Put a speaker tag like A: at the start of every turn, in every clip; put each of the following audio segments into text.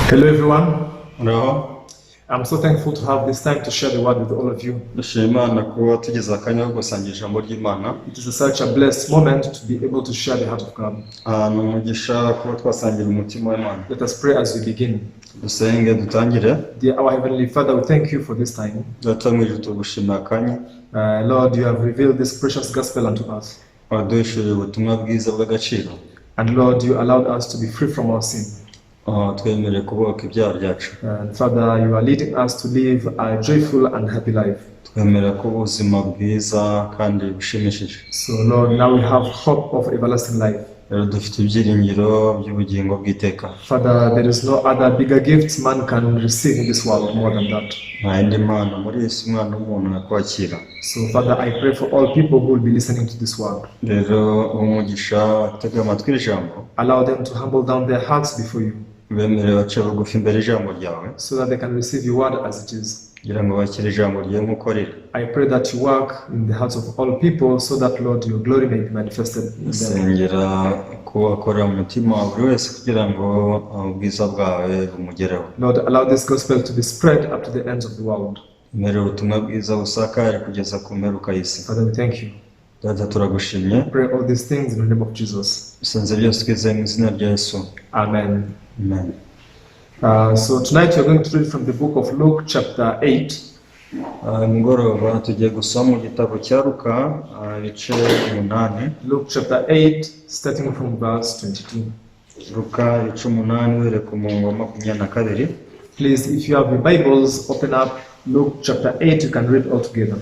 A: Hello, everyone.
B: Muraho.
A: I'm so thankful to have this time to share the word with all of you.
B: Dushima Imana kuba tugize akanya ko gusangira ijambo ry'Imana.
A: It is such a blessed moment to be able to share the heart of God.
B: Ni umugisha kuba twasangira umutima w'Imana.
A: Let us pray as we begin.
B: Dusenge dutangire.
A: Dear our Heavenly Father, we thank you for this time.
B: Data mu ijuru, tugushimira akanya.
A: Lord, you have revealed this precious gospel unto us.
B: Waduhishuriye ubutumwa bwiza bw'agaciro.
A: And Lord, you allowed us to be free from our sin.
B: Twemerewe kubohoka ibyaha byacu.
A: And Father, you are leading us to live a joyful and happy life.
B: Twemerera kuba ubuzima bwiza kandi bushimishije.
A: So, Lord, now we have hope of everlasting life.
B: Rero dufite ibyiringiro by'ubugingo bw'iteka.
A: Father, there is no other bigger gift man can receive in this world more than that.
B: Nta yindi mpano muri iyi si umwana w'umuntu yakwakira.
A: So, Father, I pray for all people who will be listening to this word.
B: Rero umugisha tega amatwi iri jambo.
A: Allow them to humble down their hearts before you
B: bemerere bace bugufi imbere y'ijambo ryawe
A: so that they can receive your word as it is.
B: Kugira ngo bakire ijambo ryawe nk'uko riri.
A: I pray that you work in the hearts of all people so that, Lord, your glory may be manifested in them.
B: Nsengera ko wakorera mu mutima wa buri wese kugira ngo ubwiza bwawe bumugereho.
A: Lord, allow this gospel to be spread up to the ends of the world.
B: Emerera ubutumwa bwiza busakare kugeza ku mperuka y'isi.
A: Father, we thank you.
B: Data, turagushimye.
A: Pray all these things in the name of Jesus.
B: Dusenze byose twizeye mu izina rya Yesu.
A: Amen.
B: Amen.
A: So tonight we're going to read from the book of Luke, chapter 8.
B: Mugoroba tugiye gusoma mu gitabo cya Luka, ibice 8.
A: Luke chapter 8, starting from verse 22.
B: Luka ibice 8 uhereye ku murongo wa 22.
A: Please, if you have your Bibles, open up Luke chapter 8. You can read all together.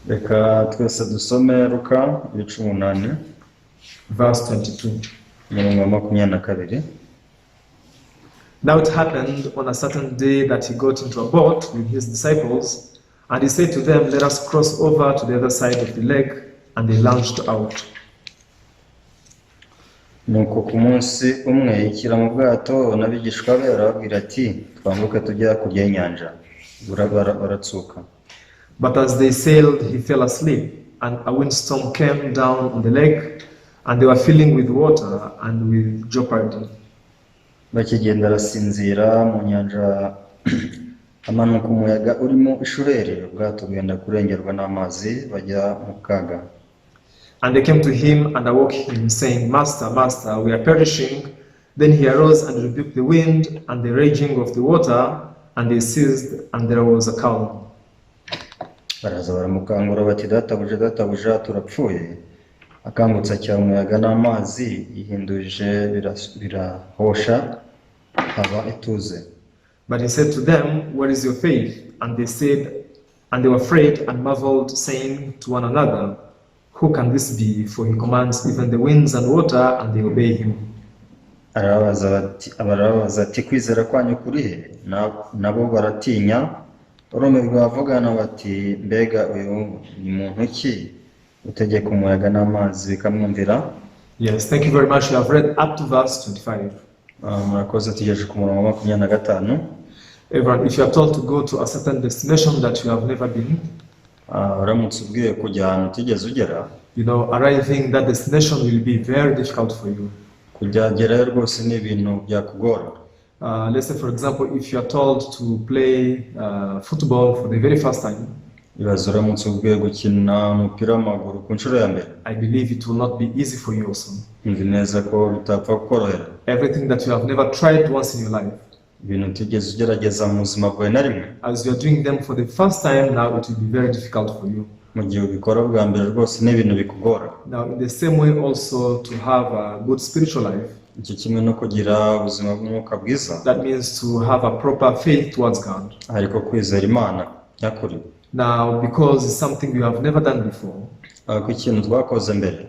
B: Reka twese dusome Luka ibice 8,
A: Verse 22.
B: umurongo wa 22.
A: Now it happened on a certain day that he got into a boat with his disciples, and he said to them, "Let us cross over to the other side of the lake." And they launched out.
B: Nuko ku munsi umwe yikira mu bwato n'abigishwa be, arababwira ati: "Twambuke tujye hakurya y'inyanja." Baratsuka.
A: But as they sailed, he fell asleep, and a windstorm came down on the lake, and they were filling with water and with jeopardy.
B: Bakigenda arasinzira. Mu nyanja hamanuka umuyaga urimo ishuheri, ubwato bwenda kurengerwa n'amazi, bajya mu kaga.
A: And they came to him and awoke him, saying, "Master, Master, we are perishing." Then he arose and rebuked the wind and the raging of the water, and they ceased, and there was a calm.
B: Baraza baramukangura bati: "Databuja, databuja, turapfuye." Akangutse acyaha umuyaga n'amazi yihindurije, birahosha, haba ituze.
A: But he said to them, "Where is your faith?" And they said, and they were afraid and marveled, saying to one another, "Who can this be? For he commands even the winds and water, and they obey him."
B: Barababaza ati: "Kwizera kwanyu kuri he?" Nabo baratinya, barumirwa, bavugana bati: "Mbega uyu ni muntu ki utegeka umuyaga n'amazi bikamwumvira?"
A: Yes, thank you very much. We have read up to verse 25.
B: Murakoze, tugejeje ku murongo wa 25.
A: Everyone, if you are told to go to a certain destination that you have never been,
B: Uramutse ubwiwe kujya ahantu utigeze ugera,
A: arriving that destination will be very difficult for you.
B: Kujyagerayo rwose ni ibintu byakugora.
A: Let's say, for example, if you are told to play football for the very first time,
B: Ibaze uramutse ubwiwe gukina umupira w'amaguru ku nshuro ya mbere.
A: I believe it will not be easy for you also.
B: Nzi neza ko bitapfa kukorohera.
A: Everything that you have never tried once in your life,
B: Ibintu utigeze ugerageza mu buzima bwawe na rimwe,
A: as you are doing them for the first time, now it will be very difficult for you.
B: Mu gihe ubikora bwa mbere rwose ni ibintu bikugora.
A: Now, in the same way, also to have a good spiritual life,
B: Icyo kimwe no kugira ubuzima bw'umwuka bwiza,
A: that means to have a proper faith towards God.
B: Ariko kwizera Imana nyakuri.
A: Now, because it's something you have never done before,
B: Ariko ikintu twakoze mbere,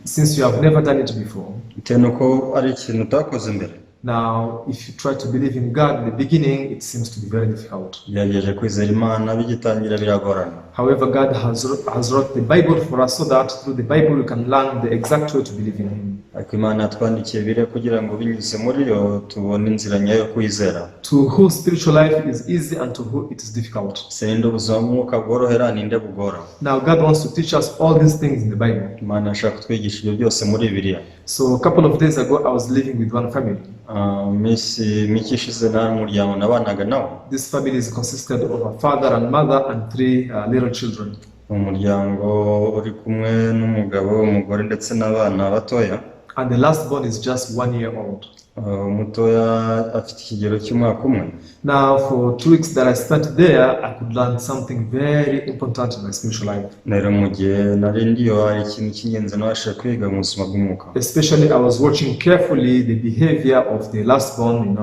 A: since you have never done it before,
B: bitewe n'uko ari ikintu utakoze mbere,
A: now if you try to believe in God in the beginning, it seems to be very difficult.
B: Ugerageje kwizera Imana bigitangira biragorana.
A: However, God has wrote the Bible for us so that through the Bible we can learn the exact way to believe in Him.
B: Ariko Imana yatwandikiye Bibiliya kugira ngo binyuze muri yo tubone inzira nyayo yo kwizera.
A: To who spiritual life is easy and to who it is difficult.
B: Ese ninde ubuzima bw'umwuka bworohera, ninde bugora?
A: Now, God wants to teach us all these things in the Bible.
B: Imana ashaka kutwigisha ibyo byose muri Bibiliya.
A: So, a couple of days ago, I was living with one family.
B: Ah, mu minsi mike ishize nari umuryango nabanaga nawo.
A: This family is consisted of a father and mother and three little children.
B: Umuryango uri kumwe n'umugabo, umugore ndetse n'abana batoya.
A: And the last born is just 1 year old.
B: Ah, umutoya afite ikigero cy'umwaka umwe.
A: Now, for 2 weeks that I spent there, I could learn something very important in my spiritual life.
B: Rero mu gihe nari ndiyo hari ikintu cy'ingenzi nabashije kwiga mu buzima bw'umwuka.
A: Especially, I was watching carefully the behavior of the last born,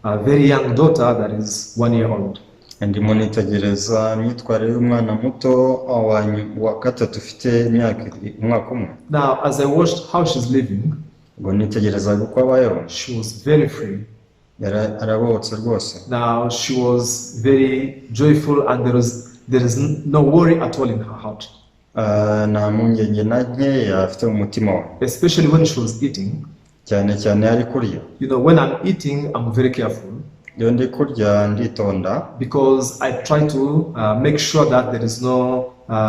A: a very young daughter that is 1 year old.
B: Ndimo nitegereza imyitwarire y'umwana muto wa gatatu ufite imyaka umwaka umwe.
A: Now, as I watched how she's living,
B: Ubwo nitegerezaga uko abayeho,
A: she was very free.
B: yari arabohotse rwose.
A: Now, she was very joyful, and there is no worry at all in her heart.
B: Ah, nta mpungenge na nkeya afite mu mutima we.
A: Especially when she was eating.
B: Cyane cyane iyo ari kurya.
A: When I'm eating, I'm very careful
B: Iyo ndi kurya nditonda
A: because I try to make sure that there is no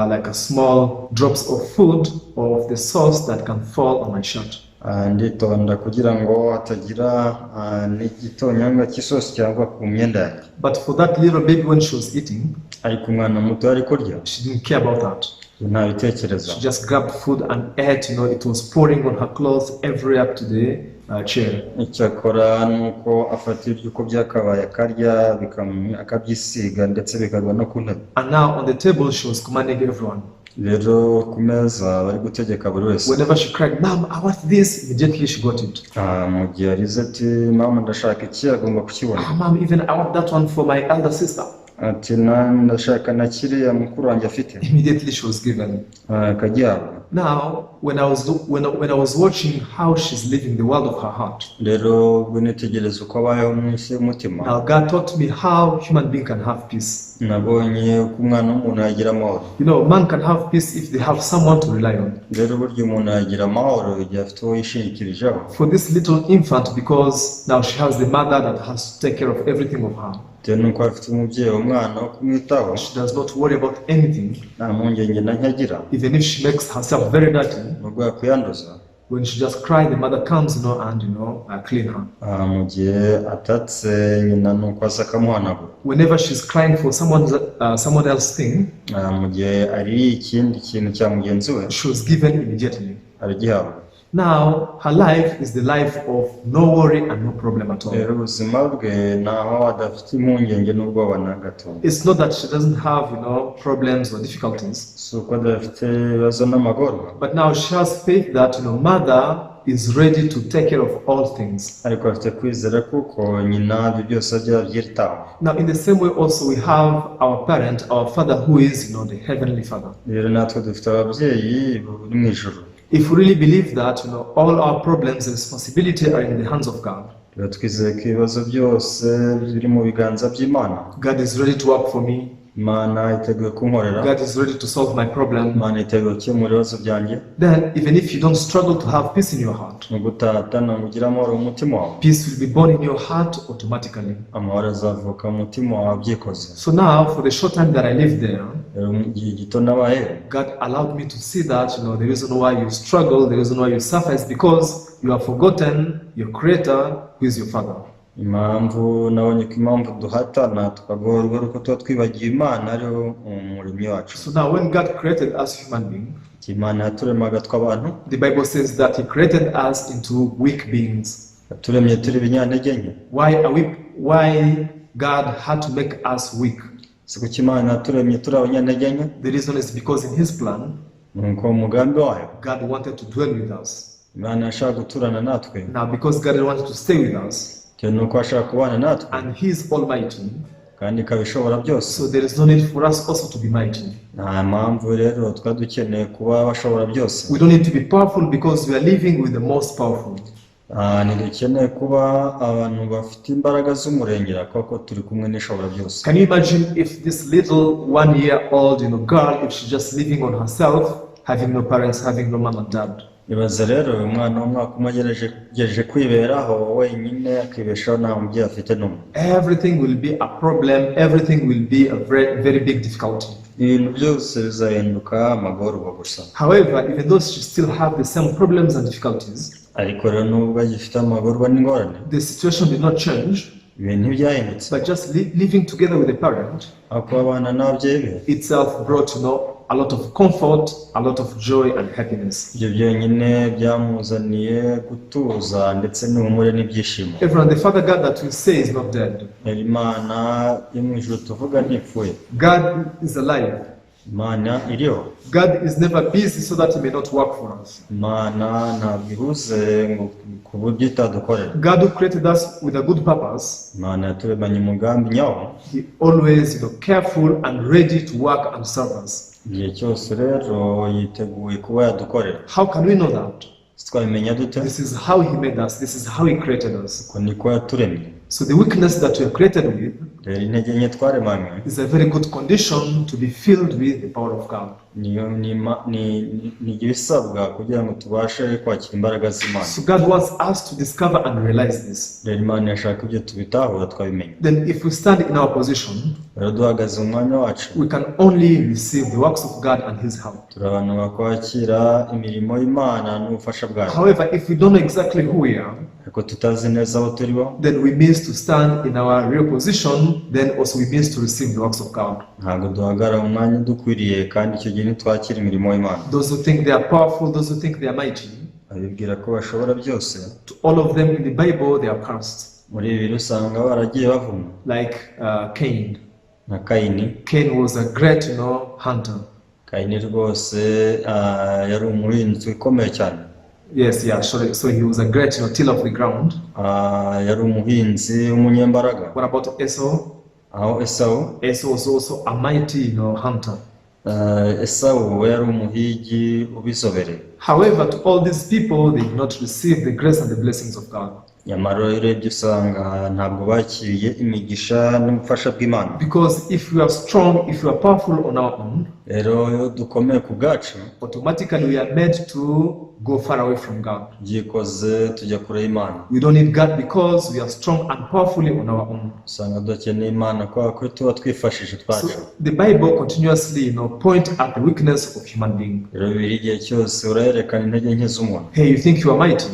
A: like a small drops of food or of the sauce that can fall on my shirt.
B: Ah, nditonda kugira ngo hatagira ah, n'igitonyanga cy'isosi cyagwa ku myenda yanjye.
A: But for that little baby, when she was eating,
B: Ariko umwana muto ari kurya
A: she didn't care about that.
B: ntabitekereza.
A: She just grabbed food and ate. It was pouring on her clothes every up to the chair.
B: Icyo akora ni uko afata ibiryo uko byakabaye akarya akabyisiga ndetse bikagwa no ku ntebe.
A: And now on the table, she was commanding everyone.
B: Rero ku meza bari gutegeka buri wese.
A: Whenever she cried, "Mom, I want this," immediately she got it.
B: Ah, mu gihe arize ati mama ndashaka iki agomba kukibona.
A: "Ah, Mom, even I want that one for my elder sister."
B: Ati na ndashaka na kiriya mukuru wanjye afite.
A: Immediately she was given.
B: Ah, akagihabwa.
A: Now, when I was watching how she's living the world of her heart,
B: Rero ubwo nitegereza uko abayeho mu isi y'umutima,
A: now God taught me how human being can have peace.
B: Nabonye uko umwana w'umuntu yagira amahoro.
A: Man can have peace if they have someone to rely on.
B: Rero burya umuntu yagira amahoro igihe afite uwo yishingikirijeho.
A: For this little infant, because now she has the mother that has to take care of everything of her,
B: Bitewe n'uko afite umubyeyi umwana wo kumwitaho,
A: she does not worry about anything.
B: Nta mpungenge na nke agira.
A: Even if she makes herself very dirty,
B: nubwo yakwiyanduza,
A: when she just cries, the mother comes, and clean her.
B: Ah, mu gihe atatse nyina nuko aza akamuhanagura.
A: Whenever she's crying for someone else's thing,
B: Ah, mu gihe ari ikindi kintu cya mugenzi we,
A: she was given immediately.
B: Aragihabwa.
A: Now, her life is the life of no worry and no problem at all.
B: Rero ubuzima bwe naho adafite impungenge n'ubwoba na gato.
A: It's not that she doesn't have problems or difficulties,
B: Si uko adafite ibibazo n'amagorwa,
A: but now she has faith that mother is ready to take care of all things.
B: Ariko afite kwizera kuko nyina ibyo byose ajya abyitaho.
A: Now, in the same way, also, we have our parent, our father, who is the heavenly Father.
B: Rero natwe dufite ababyeyi bari mu ijuru.
A: If we really believe that all our problems and responsibility are in the hands of God,
B: Rero twizeye ko ibibazo byose biri mu biganza by'Imana.
A: God is ready to work for me,
B: Imana iteguye kunkorera.
A: God is ready to solve my problem,
B: Imana iteguye gukemura ibibazo byanjye.
A: Then even if you don't struggle to have peace in your heart,
B: Nubwo utahatana ngo ugire amahoro mu mutima wawe,
A: peace will be born in your heart automatically.
B: Amahoro azavuka mu mutima wawe byikoze.
A: So now, for the short time that I lived there,
B: Rero mu gihe gito nabayeho,
A: God allowed me to see that the reason why you struggle, the reason why you suffer is because you have forgotten your Creator, who is your Father.
B: Impamvu nabonye ko impamvu duhatana tukagorwa ari uko tuba twibagiwe Imana ariho umuremyi wacu.
A: So now, when God created us human beings,
B: Igihe Imana yaturemaga tw'abantu,
A: the Bible says that He created us into weak beings.
B: Yaturemye turi ibinyantege nke.
A: Why God had to make us weak?
B: Si kuki Imana yaturemye turi abanyantege nke?
A: The reason is because in His plan,
B: ni uko mu mugambi wayo,
A: God wanted to dwell with us.
B: Imana yashaka guturana natwe.
A: Now, because God wanted to stay with us,
B: bitewe n'uko ashaka kubana natwe,
A: and He is Almighty,
B: kandi ikaba ishobora byose,
A: so there is no need for us also to be mighty.
B: Nta mpamvu rero twari dukeneye kuba bashobora byose.
A: We don't need to be powerful because we are living with the most powerful.
B: Ah, ntidukeneye kuba abantu bafite imbaraga z'umurengera kuko turi kumwe n'ishobora byose.
A: Can you imagine if this little 1-year-old girl, if she's just living on herself, having no parents, having no mom and dad?
B: Ibaze rero uyu mwana w'umwaka umwe agerageje kwiberaho wenyine akibeshaho nta mubyeyi afite n'umwe.
A: Everything will be a problem. Everything will be a very, very big difficulty.
B: Ibintu byose bizahinduka amagorwa gusa.
A: However, even though she still have the same problems and difficulties,
B: Ariko rero nubwo agifite amagorwa n'ingorane,
A: the situation did not change.
B: Ibintu ntibyahindutse.
A: But just living together with the parent
B: Aho kubabana n'ababyeyi be
A: itself brought a lot of comfort, a lot of joy and happiness.
B: Ibyo byonyine byamuzaniye gutuza ndetse n'ihumure n'ibyishimo.
A: Everyone, the Father God that we say is not dead.
B: Imana yo mu ijuru tuvuga ntipfuye.
A: God is alive.
B: Imana iriho.
A: God is never busy so that he may not work for us.
B: Imana ntabwo ihuze ngo ku buryo itadukorera.
A: God who created us with a good purpose,
B: Imana yaturemanye umugambi nyawo.
A: He always careful and ready to work and serve us.
B: Igihe cyose rero yiteguye kuba yadukorera.
A: How can we know that?
B: Twabimenya dute?
A: This is how He made us. This is how He created us.
B: Uko niko yaturemye.
A: So the weakness that we are created with
B: Rero intege nke twaremanywe
A: is a very good condition to be filled with the power of God.
B: Niyo ni ni ni ibisabwa kugira ngo tubashe kwakira imbaraga z'Imana.
A: So God wants us to discover and realize this.
B: Rero Imana irashaka ibyo tubitahura twabimenya.
A: Then if we stand in our position,
B: Rero duhagaze mu mwanya wacu,
A: we can only receive the works of God and His help.
B: Turi abantu bakwakira imirimo y'Imana n'ubufasha bwayo.
A: However, if we don't know exactly who we are,
B: Ariko tutazi neza abo turi bo,
A: then we miss to stand in our real position, then also we miss to receive the works of God.
B: Ntabwo duhagarara mu mwanya udukwiriye kandi icyo gihe ntitwakira imirimo y'Imana.
A: Those who think they are powerful, those who think they are mighty,
B: Abibwira ko bashobora byose,
A: to all of them in the Bible, they are cursed.
B: Muri Bibiliya usanga baragiye bavumwa.
A: Like Cain.
B: Nka Kayini.
A: Cain was a great hunter.
B: Kayini rwose ah, yari umuhinzi ukomeye cyane.
A: Yes, yeah, sorry. So he was a great tiller of the ground.
B: Ah, yari umuhinzi w'umunyembaraga.
A: What about Esau?
B: Aho Esawu?
A: Esau was also a mighty hunter.
B: Ah, Esawu we yari umuhigi ubizobereye.
A: However, to all these people, they did not receive the grace and the blessings of God.
B: Nyamara iyo urebye usanga ntabwo bakiriye imigisha n'ubufasha bw'Imana.
A: Because if we are strong, if we are powerful on our own,
B: Rero iyo dukomeye ku bwacu,
A: automatically we are made to go far away from God.
B: Byikoze tujya kure y'Imana.
A: We don't need God because we are strong and powerfully on our own.
B: Usanga dukeneye Imana kubera ko tuba twifashije utwacu.
A: So the Bible continuously point at the weakness of human being.
B: Rero Bibiliya igihe cyose urayerekana intege nke z'umuntu.
A: Hey, you think you are mighty?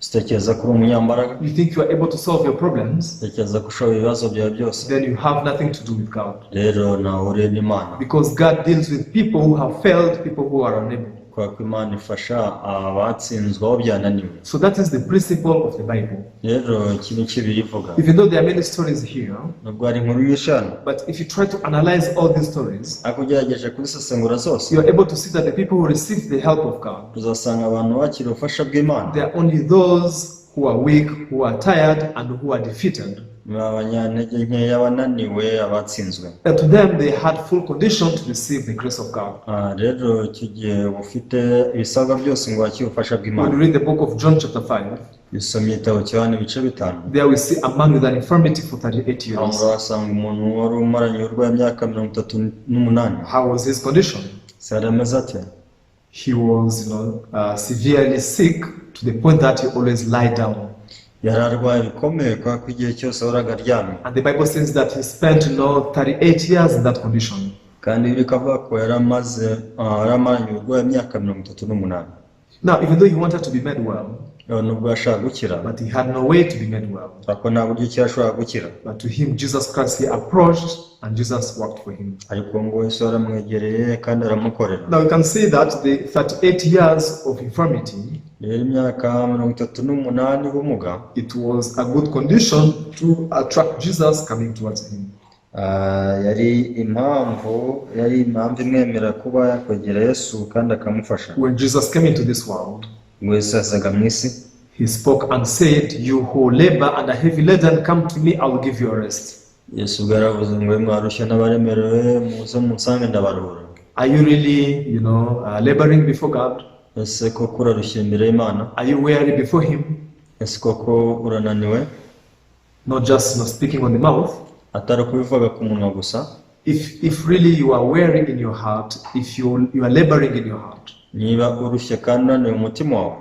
B: Utekereza ko uri umunyambaraga?
A: You think you are able to solve your problems?
B: Utekereza ko ushoboye ibibazo byawe byose?
A: Then you have nothing to do with God.
B: Rero ntaho uhuriye n'Imana.
A: Because God deals with people who have failed, people who are unable.
B: Kubera ko Imana ifasha abatsinzwe aho byananiwe.
A: So that is the principle of the Bible.
B: Rero iki ni cyo Bibiliya ivuga.
A: Even though there are many stories here,
B: Nubwo hari inkuru nyinshi hano,
A: but if you try to analyze all these stories,
B: ariko ugerageje kuzisesengura zose,
A: you are able to see that the people who receive the help of God,
B: uzasanga abantu bakira ubufasha bw'Imana
A: they are only those who are weak, who are tired, and who are defeated.
B: Ni abanyantege nkeya abananiwe abatsinzwe.
A: And to them, they had full condition to receive the grace of God.
B: Ah, rero icyo gihe uba ufite ibisabwa byose ngo wakire ubufasha bw'Imana.
A: When you read the book of John, chapter 5,
B: Iyo usomye igitabo cya Yohana ibice bitanu,
A: there we see a man with an infirmity for 38
B: aho
A: years.
B: urahasanga umuntu wari umaranye uburwayi imyaka mirongo itatu n'umunani.
A: How was his condition?
B: Se yari ameze ate?
A: He was severely sick to the point that he always lie down.
B: Yari arwaye bikomeye kubera ko igihe cyose yahoraga aryamye.
A: And the Bible says that he spent 38 years in that condition.
B: Kandi Bibiliya ikavuga ko yari amaze ah, yari amaranye uburwayi imyaka mirongo itatu n'umunani.
A: Now, even though he wanted to be made well,
B: Rero nubwo yashaka gukira,
A: but he had no way to be made well.
B: Ariko nta buryo ki yashoboraga gukira.
A: But to him, Jesus Christ, he approached and Jesus worked for him.
B: Ariko uwo nguwo Yesu yaramwegereye kandi aramukorera.
A: Now, you can see that the 38 years of infirmity,
B: Rero imyaka mirongo itatu n'umunani y'ubumuga,
A: it was a good condition to attract Jesus coming towards him.
B: Ah, yari impamvu imwemerera kuba yakwegera Yesu kandi akamufasha.
A: When Jesus came into this world,
B: Ubwo Yesu yazaga mu isi,
A: he spoke and said, "You who labor and are heavy laden, come to me, I will give you a rest."
B: Yesu ubwo yaravuze ngo mwarushye n'abaremerewe muze munsange ndabaruhura.
A: Are you really laboring before God?
B: Ese koko urarushye imbere y'Imana?
A: Are you weary before Him?
B: Ese koko urananiwe?
A: Not just speaking on the mouth.
B: Atari ukubivuga ku munwa gusa.
A: If really you are wearing in your heart, if you are laboring in your heart,
B: Niba urushye kandi unaniwe mu mutima wawe,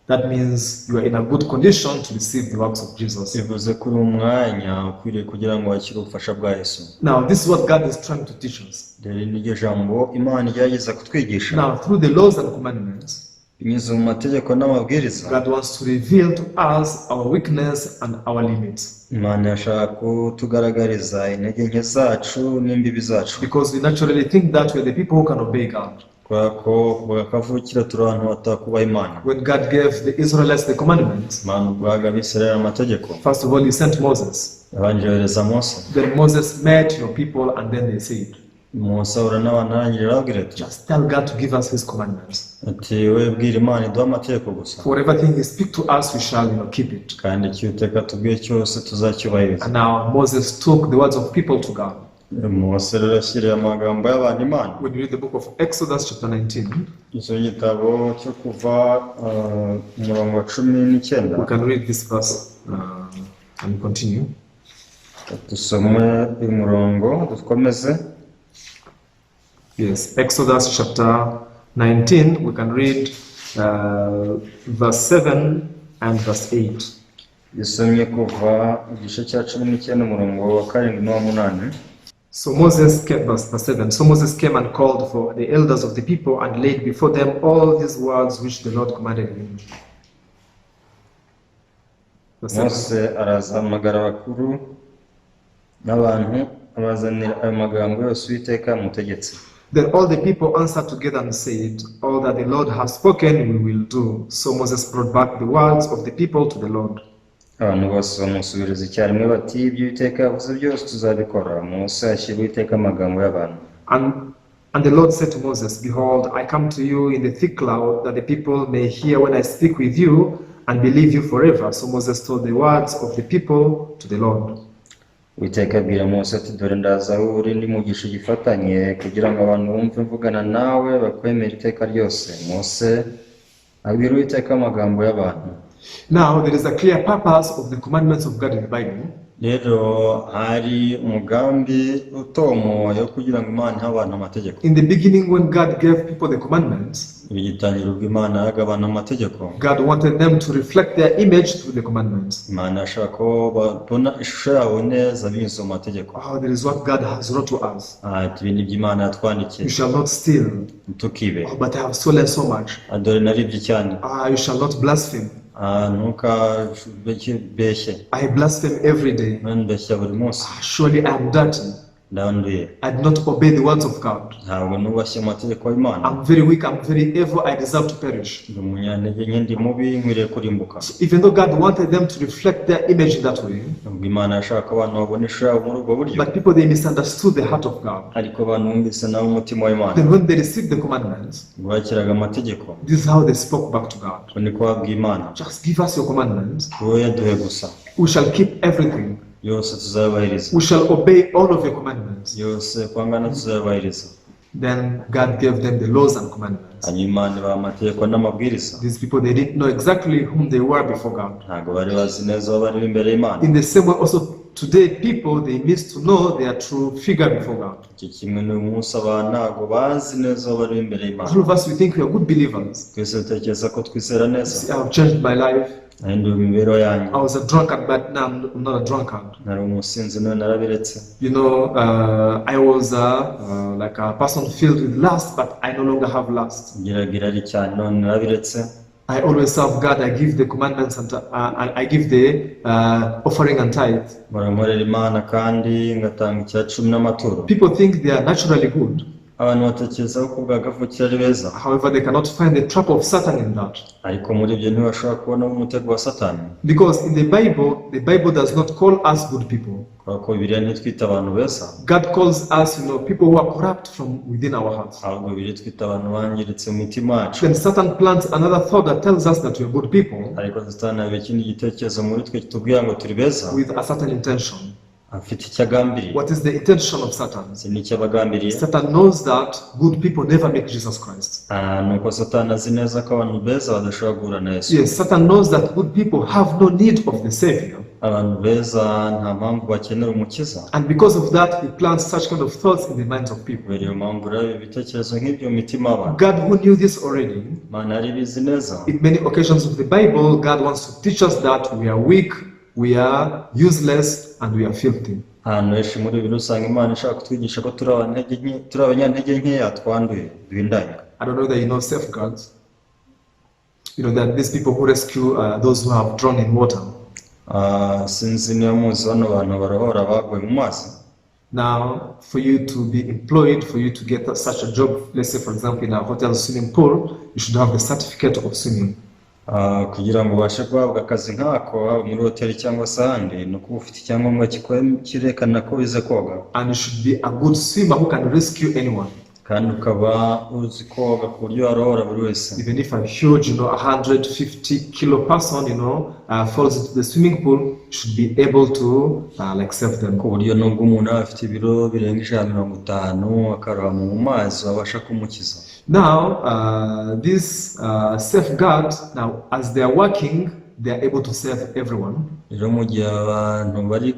A: that means you are in a good condition to receive the works of Jesus.
B: Bivuze ko uri mu mwanya ukwiriye kugira ngo wakire ubufasha bwa Yesu.
A: Now, this is what God is trying to teach us.
B: Rero niryo jambo Imana igerageza kutwigisha.
A: Now, through the laws and commandments,
B: Binyuze mu mategeko n'amabwiriza,
A: God wants to reveal to us our weakness and our limits.
B: Imana yashaka kutugaragariza intege nke zacu n'imbibi zacu.
A: Because we naturally think that we are the people who can obey God.
B: Kubera ko kuva kavukire turi abantu batakubaha Imana.
A: When God gave the Israelites the commandments,
B: Imana ubwo yahaga Abisirayeli amategeko,
A: first of all, He sent Moses.
B: yabanje yohereza Mose.
A: Then Moses met your people and then they said,
B: Mose ahura n'abantu arangije arababwira ati,
A: just tell God to give us His commandments.
B: Ati we bwira Imana iduhe amategeko gusa.
A: For everything He speaks to us, we shall keep it.
B: Kandi icyo Uwiteka atubwiye cyose tuzacyubahiriza.
A: And now Moses took the words of people to God.
B: Mose rero yashyiriye amagambo y'abantu Imana.
A: When you read the book of Exodus chapter 19,
B: Icyo gitabo cyo kuva umurongo wa 19.
A: We can read this verse and continue.
B: Dusome uyu murongo dukomeze.
A: Yes, Exodus chapter 19, we can read verse 7 and verse 8.
B: Dusomye kuva igice cya 19 umurongo wa 7 n'uwa 8.
A: So Moses came, verse 7. So Moses came and called for the elders of the people and laid before them all these words which the Lord commanded him. Verse 7.
B: Mose arazahamagara abakuru n'abantu abazanira ayo magambo yose Uwiteka yamutegetse.
A: Then all the people answered together and said, All that the Lord has spoken, we will do. So Moses brought back the words of the people to the Lord.
B: Abantu bose bamusubiriza icyarimwe bati ibyo Uwiteka yavuze byose tuzabikora. Mose ashyira Uwiteka amagambo y'abantu.
A: And the Lord said to Moses, Behold, I come to you in the thick cloud, that the people may hear when I speak with you and believe you forever. So Moses told the words of the people to the Lord.
B: Uwiteka abwira Mose ati dore ndaza aho uri ndi mu gicu gifatanye kugira ngo abantu bumve mvugana nawe bakwemere iteka ryose. Mose abwira Uwiteka amagambo y'abantu.
A: Now there is a clear purpose of the commandments of God in the Bible.
B: Rero hari umugambi utomoye wo kugira ngo Imana ihe abantu amategeko.
A: In the beginning, when God gave people the commandments,
B: Bigitangira ubwo Imana yahaga abantu amategeko,
A: God wanted them to reflect their image through the commandments.
B: Imana yashaka ko babona ishusho yabo neza binyuze mu mategeko.
A: Oh, there is what God has wrote to us.
B: Ati ibi ni byo Imana yatwandikiye.
A: You shall not steal.
B: Ntukibe.
A: Oh, but I have stolen so much.
B: Dore naribye cyane.
A: You shall not blaspheme.
B: Ntukabeshye.
A: I blaspheme every day.
B: Mbeshya buri munsi.
A: Surely I am dirty.
B: Ndanduye.
A: I do not obey the words of God.
B: Ntabwo nubashye amategeko y'Imana.
A: I'm very weak, I'm very evil, I deserve to perish.
B: Ndi umunyantege nke, ndi mubi, nkwiriye kurimbuka.
A: So even though God wanted them to reflect their image in that way,
B: Nubwo Imana yashaka abantu babona ishusho yabo muri ubwo buryo,
A: but people, they misunderstood the heart of God.
B: Ariko abantu bumvise nabo umutima w'Imana.
A: Then when they received the commandments,
B: Bakiraga amategeko.
A: this is how they spoke back to God.
B: Uko niko babwiye Imana.
A: Just give us your commandments.
B: Wowe yaduhe gusa.
A: We shall keep everything.
B: Yose tuzayubahiriza.
A: We shall obey all of your commandments.
B: Yose kwangana tuzayubahiriza.
A: Then God gave them the laws and commandments.
B: Hanyuma Imana ibaha amategeko n'amabwiriza.
A: These people, they didn't know exactly whom they were before God.
B: Ntabwo bari bazi neza aho bari imbere y'Imana.
A: In the same way, also today, people, they miss to know their true figure before God.
B: Icyo kimwe n'uyu munsi abantu ntabwo bazi neza aho bari imbere y'Imana.
A: All of us, we think we are good believers.
B: Twese dutekereza ko twizera neza.
A: See, I have changed my life.
B: Nahinduye imibereho yanjye.
A: I was a drunkard, but now I'm not a drunkard.
B: Nari umusinzi none narabiretse.
A: I was like a person filled with lust, but I no longer have lust.
B: Ngiraga irari cyane none narabiretse.
A: I always serve God. I give the commandments and I give the offering and tithe.
B: Mpora nkorera Imana kandi ngatanga icya cumi n'amaturo.
A: People think they are naturally good.
B: Abantu batekereza ko ubwa kavukire ari beza.
A: However, they cannot find the trap of Satan in that.
B: Ariko muri ibyo ntibashobora kubonamo umutego wa Satani.
A: Because in the Bible does not call us good people.
B: Kubera ko Bibiliya ntitwita abantu beza.
A: God calls us, people who are corrupt from within our hearts.
B: Ahubwo Bibiliya itwita abantu bangiritse mu mitima yacu.
A: Then Satan plants another thought that tells us that we are good people
B: Ariko Satani haba ikindi gitekerezo muri twe kitubwira ngo turi beza.
A: with a certain intention.
B: Afite icyo agambiriye.
A: What is the intention of Satan?
B: Si n'icyo aba agambiriye?
A: Satan knows that good people never meet Jesus Christ.
B: Ah, ni uko Satani azi neza ko abantu beza badashobora guhura na Yesu.
A: Yes, Satan knows that good people have no need of the Savior.
B: Abantu beza nta mpamvu bakenera umukiza.
A: And because of that, he plants such kind of thoughts in the minds of people.
B: Kubera iyo mpamvu rero ibitekerezo nk'ibyo mu mitima y'abantu.
A: God, who knew this already,
B: Imana yari ibizi neza.
A: In many occasions of the Bible, God wants to teach us that we are weak, we are useless, and we are filthy.
B: Ahantu henshi muri Bibiliya usanga Imana ishaka kutwigisha ko turi turi abanyantege nkeya, twanduye, duhindanye.
A: I don't know that you know safeguards. You know that these people who rescue those who have drowned in water.
B: Ah, sinzi niba muzi bano bantu barohora baguye mu mazi.
A: Now, for you to be employed, for you to get such a job, let's say, for example, in a hotel swimming pool, you should have the certificate of swimming.
B: Ah, kugira ngo ubashe guhabwa akazi nk'ako, haba muri hoteli cyangwa se ahandi, ni uko uba ufite icyangombwa cyerekana ko wize koga.
A: And you should be a good swimmer who can rescue anyone.
B: Kandi ukaba uzi koga ku buryo warohora buri wese.
A: Even if a huge, 150 kilo person, falls into the swimming pool, you should be able to, like, save them.
B: Ku buryo nubwo umuntu aba afite ibiro birenga 150 akarohama mu mazi wabasha kumukiza.
A: Now, this safeguard, now, as they are working, they are able to save everyone.
B: Rero mu gihe abantu bari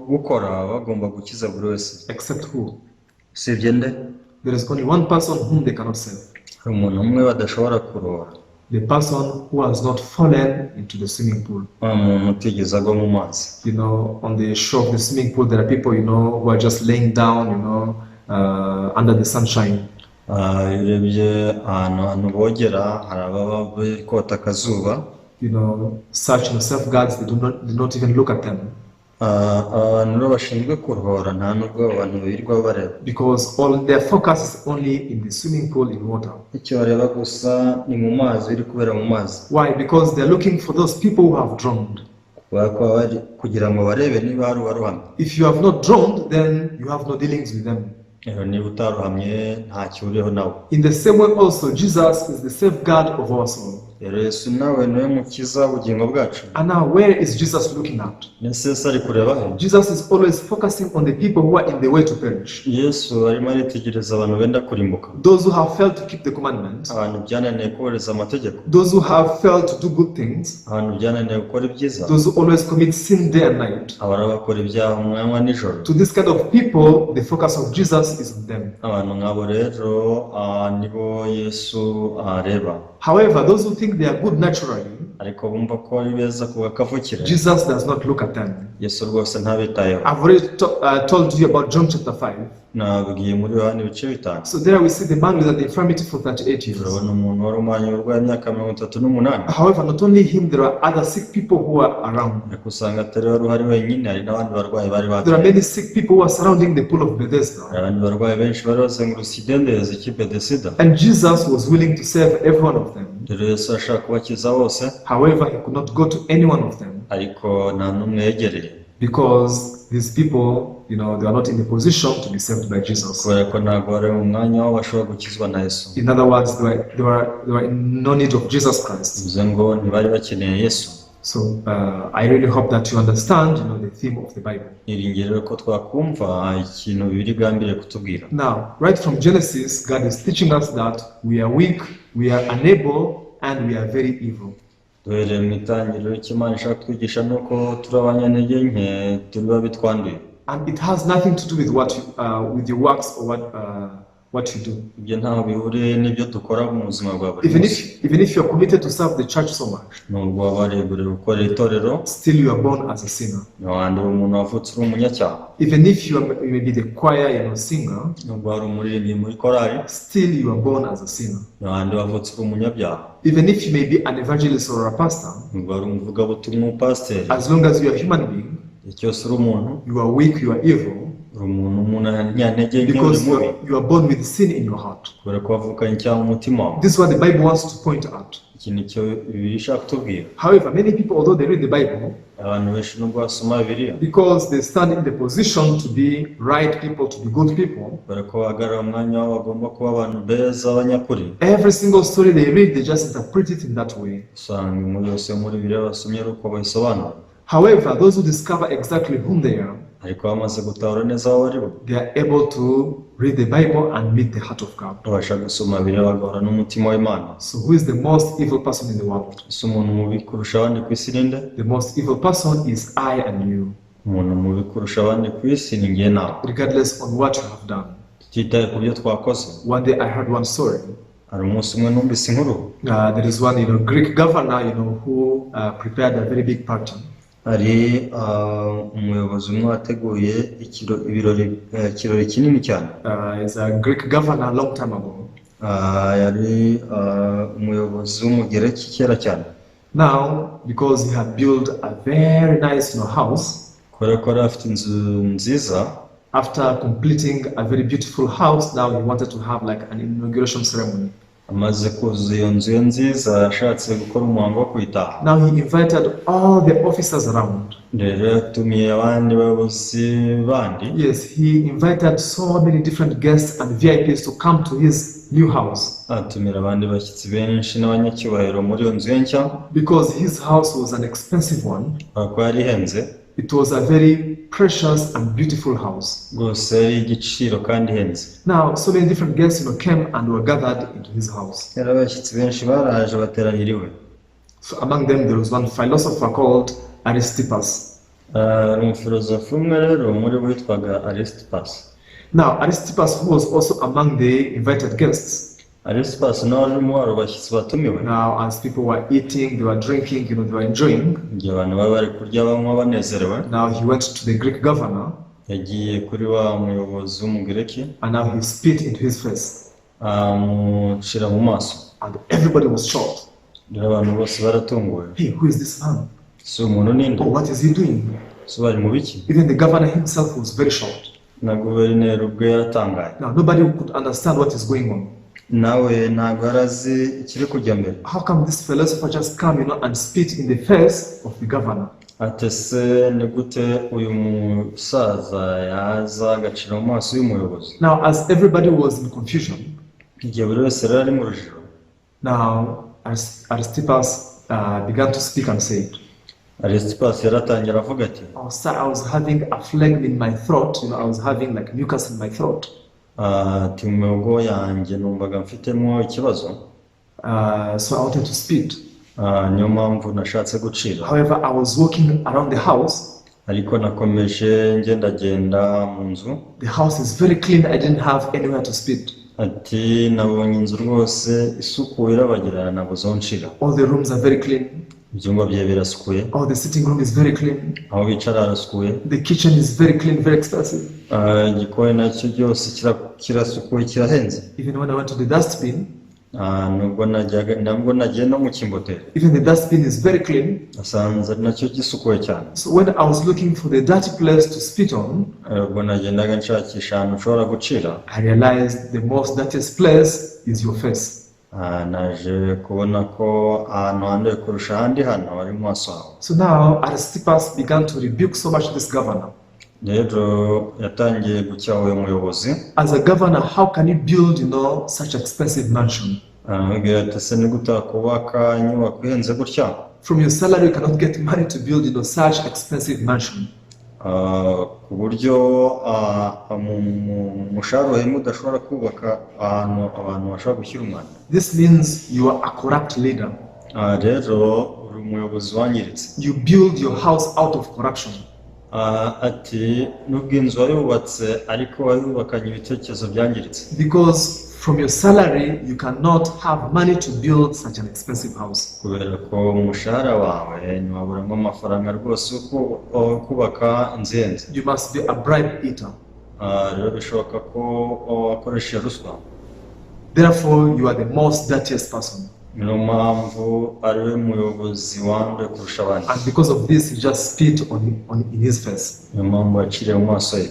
B: gukora bagomba gukiza buri wese.
A: Except who?
B: Usibye nde?
A: There is only one person whom they cannot save.
B: Hari umuntu umwe badashobora kurohora.
A: The person who has not fallen into the swimming pool.
B: Wa muntu utigeze agwa mu mazi.
A: On the shore of the swimming pool, there are people who are just laying down under the sunshine.
B: Ah, iyo urebye ahantu abantu bogera hari ababa bari kota akazuba.
A: Such safeguards, they do not even look at them.
B: Ah, abantu rero bashinzwe kurohora nta nubwo abo bantu birirwa bareba.
A: Because all their focus is only in the swimming pool in water.
B: Icyo bareba gusa ni mu mazi, biri kubera mu mazi.
A: Why? Because they're looking for those people who have drowned.
B: Kubera ko baba bari kugira ngo barebe niba hari uwarohamye.
A: If you have not drowned, then you have no dealings with them.
B: Rero niba utarohamye ntacyo uriho nawe.
A: In the same way also, Jesus is the safeguard of our soul.
B: Rero Yesu nawe niwe mukiza w'ubugingo bwacu.
A: And now, where is Jesus looking at?
B: Ese Yesu ari kureba he?
A: Jesus is always focusing on the people who are in the way to perish.
B: Yesu arimo aritegereza abantu benda kurimbuka.
A: Those who have failed to keep the commandments.
B: Abantu byananiye kubahiriza amategeko.
A: Those who have failed to do good things.
B: Abantu byananiye gukora ibyiza.
A: Those who always commit sin day and night.
B: Abari bakora ibyaha umwanywa nijoro.
A: To this kind of people, the focus of Jesus is on them.
B: Abantu nk'abo rero ah, nibo Yesu areba.
A: However, those who think they are good naturally,
B: ariko bumva ko ari beza ku kavukire,
A: Jesus does not look at them.
B: Yesu rwose ntabitayeho.
A: I've already told you about John chapter 5.
B: Nabwiye muri Yohani ibice 5.
A: So there we see the man with an infirmity for 38 years.
B: Turabona umuntu wari umwanya urwaye imyaka 38.
A: However, not only him, there are other sick people who are around.
B: Ariko usanga atari wari uhari wenyine, hari n'abandi barwayi bari
A: There are
B: bateye.
A: Many sick people who are surrounding the pool of Bethesda.
B: Hari abandi barwayi benshi bari bazengurutse ikidendezi cy'i Betesida.
A: And Jesus was willing to save every one of them.
B: Rero Yesu ashaka kubakiza bose.
A: However, he could not go to any one of them
B: ariko nta n'umwe yegereye
A: because these people, they are not in the position to be saved by Jesus.
B: Kubera ko ntabwo bari mu mwanya wabo bashobora gukizwa na Yesu.
A: In other words, they were in no need of Jesus Christ.
B: Bivuze ngo ntibari bakeneye Yesu.
A: So I really hope that you understand the theme of the Bible.
B: Niringira rero ko twakumva ikintu Bibiliya igambiriye kutubwira.
A: Now, right from Genesis, God is teaching us that we are weak, we are unable, and we are very evil.
B: Duhereye mu itangiriro icyo Imana ishaka kutwigisha ni uko turi abanyantege nke, turi babi, twanduye.
A: And it has nothing to do with your works or what you do.
B: Ibyo ntaho bihuriye n'ibyo dukora mu buzima bwa buri
A: Even
B: munsi.
A: if you're committed to serve the church so much,
B: nubwo waba wareguriwe gukorera itorero,
A: still you are born as a sinner.
B: Ntiwandura umuntu wavutse uri umunyacyaha.
A: Even if you may be the choir singer,
B: nubwo wari umuririmbyi muri korali,
A: still you are born as a sinner.
B: Ntiwandi wavutse uri umunyabyaha.
A: Even if you may be an evangelist or a pastor,
B: nubwo wari umuvugabutumwa umupasiteri,
A: as long as you are a human being,
B: igihe cyose uri umuntu,
A: you are weak, you are evil,
B: uri umuntu umunyantege nke uri
A: because you
B: mubi
A: are, you are born with sin in your heart.
B: Kubera ko wavukanye icyaha mu mutima wawe.
A: This is what the Bible wants to point out.
B: Iki ni cyo Bibiliya ishaka kutubwira.
A: However, many people, although they read the Bible,
B: abantu benshi nubwo basoma Bibiliya,
A: because they stand in the position to be right people, to be good people,
B: kubera ko bahagarara mu mwanya wabo bagomba kuba abantu beza b'abanyakuri,
A: every single story they read, they just interpret it in that way.
B: Usanga inkuru yose yo muri Bibiliya basomye ari uko bayisobanura.
A: However, those who discover exactly whom they are,
B: Ariko bamaze gutahura neza abo bari bo,
A: they are able to read the Bible and meet the heart of God.
B: Babasha gusoma Bibiliya bagahura n'umutima w'Imana.
A: So, who is the most evil person in the world?
B: Ese umuntu mubi kurusha abandi ku isi ninde?
A: The most evil person is I and you,
B: Umuntu mubi kurusha abandi ku isi ni njye nawe,
A: regardless on what you have done.
B: Tutitaye ku byo twakoze.
A: One day I heard one story.
B: Hari umunsi umwe numvise inkuru.
A: There is one Greek governor who prepared a very big party.
B: Hari umuyobozi umwe wateguye ibirori, ikirori kinini cyane.
A: He's a Greek governor a long time ago.
B: Yari umuyobozi w'Umugereki kera cyane.
A: Now, because he had built a very nice house,
B: Kubera ko yari afite inzu nziza,
A: after completing a very beautiful house, now he wanted to have like an inauguration ceremony.
B: Amaze kuzuza iyo nzu ye nziza yashatse gukora umuhango wo kuyitaha.
A: Now he invited all the officers around.
B: Rero yatumiye abandi bayobozi bandi.
A: Yes, he invited so many different guests and VIPs to come to his new house
B: Atumira abandi bashyitsi benshi n'abanyacyubahiro muri iyo nzu ye nshya,
A: because his house was an expensive one.
B: Kubera ko yari ihenze.
A: It was a very precious and beautiful house.
B: Rwose yari igiciro kandi ihenze.
A: Now, so many different guests came and were gathered into his house.
B: Rero abashyitsi benshi baraje bateranira iwe.
A: So among them, there was one philosopher called Aristippus.
B: Hari umufilozofu umwe rero muri bo witwaga Aristippus.
A: Now, Aristippus, who was also among the invited guests,
B: Aristippus nawe ari mu baro bashyitsi batumiwe.
A: Now as people were eating, they were drinking, they were enjoying.
B: Igihe abantu baba bari kurya banywa banezerewe,
A: Now he went to the Greek governor
B: yagiye kuri wa muyobozi w'Umugireki,
A: and now he spit into his face.
B: Amucira mu maso.
A: And everybody was shocked.
B: Rero abantu bose baratunguwe.
A: Hey, who is this man?
B: Si umuntu ninde?
A: Oh, what is he doing?
B: Si bari mu biki?
A: Even the governor himself was very shocked.
B: Na guverineri ubwe yaratangaye.
A: Now nobody could understand what is going on.
B: Nawe ntabwo yari azi ikiri kujya mbere.
A: How come this philosopher just come and spit in the face of the governor?
B: Ati ese ni gute uyu musaza yaza agacira mu maso y'umuyobozi?
A: Now, as everybody was in confusion,
B: Igihe buri wese rero ari mu rujijo,
A: now Aristippus began to speak and said,
B: Aristippus yaratangira avuga ati,
A: "Oh, sir, I was having a phlegm in my throat. I was having like mucus in my throat.
B: Ati mu mihogo yanjye numvaga mfitemo ikibazo.
A: So I wanted to spit.
B: Niyo mpamvu nashatse gucira.
A: However, I was walking around the house.
B: Ariko nakomeje ngendagenda mu nzu.
A: The house is very clean. I didn't have anywhere to spit.
B: Ati nabonye inzu rwose isukuye irabagirana nabuze aho ncira.
A: All the rooms are very clean.
B: Ibyumba bye birasukuye.
A: All the sitting room is very clean.
B: Aho bicara harasukuye.
A: The kitchen is very clean, very expensive.
B: Igikoni nacyo byose kirasukuye kirahenze.
A: Even when I went to the dustbin,
B: Nubwo najyaga nabwo nagiye no mu kimboteri,
A: even the dustbin is very clean.
B: Nasanze nacyo gisukuye cyane.
A: So when I was looking for the dirty place to spit on,
B: Ubwo nagendaga nshakisha ahantu nshobora gucira,
A: I realized the most dirtiest place is your face.
B: Naje kubona ko ahantu handuye kurusha ahandi hano ari mu maso hawe.
A: So now Aristippus began to rebuke so much this governor.
B: Rero yatangiye gucyaha uyu muyobozi.
A: As a governor, how can you build such expensive mansion?
B: Aramubwira ati ese ni gute wakubaka inyubako ihenze gutya?
A: From your salary, you cannot get money to build such expensive mansion.
B: Ku buryo mu mushahara uhembwa udashobora kubaka ahantu abantu bashobora gushyira umwanda.
A: This means you are a corrupt leader.
B: Rero uri umuyobozi wangiritse.
A: You build your house out of corruption.
B: Ati nubwo inzu wayubatse ariko wayubakanye ibitekerezo byangiritse.
A: Because from your salary, you cannot have money to build such an expensive house.
B: Kubera ko umushahara wawe ntiwaburamo amafaranga rwose yo kubaka inzu ihenze.
A: You must be a bribe eater.
B: Rero bishoboka ko wakoresheje ruswa.
A: Therefore, you are the most dirtiest person.
B: Niyo mpamvu ari we muyobozi wanduye kurusha abandi.
A: And because of this, he just spit in his face.
B: Niyo mpamvu yaciriye mu maso ye.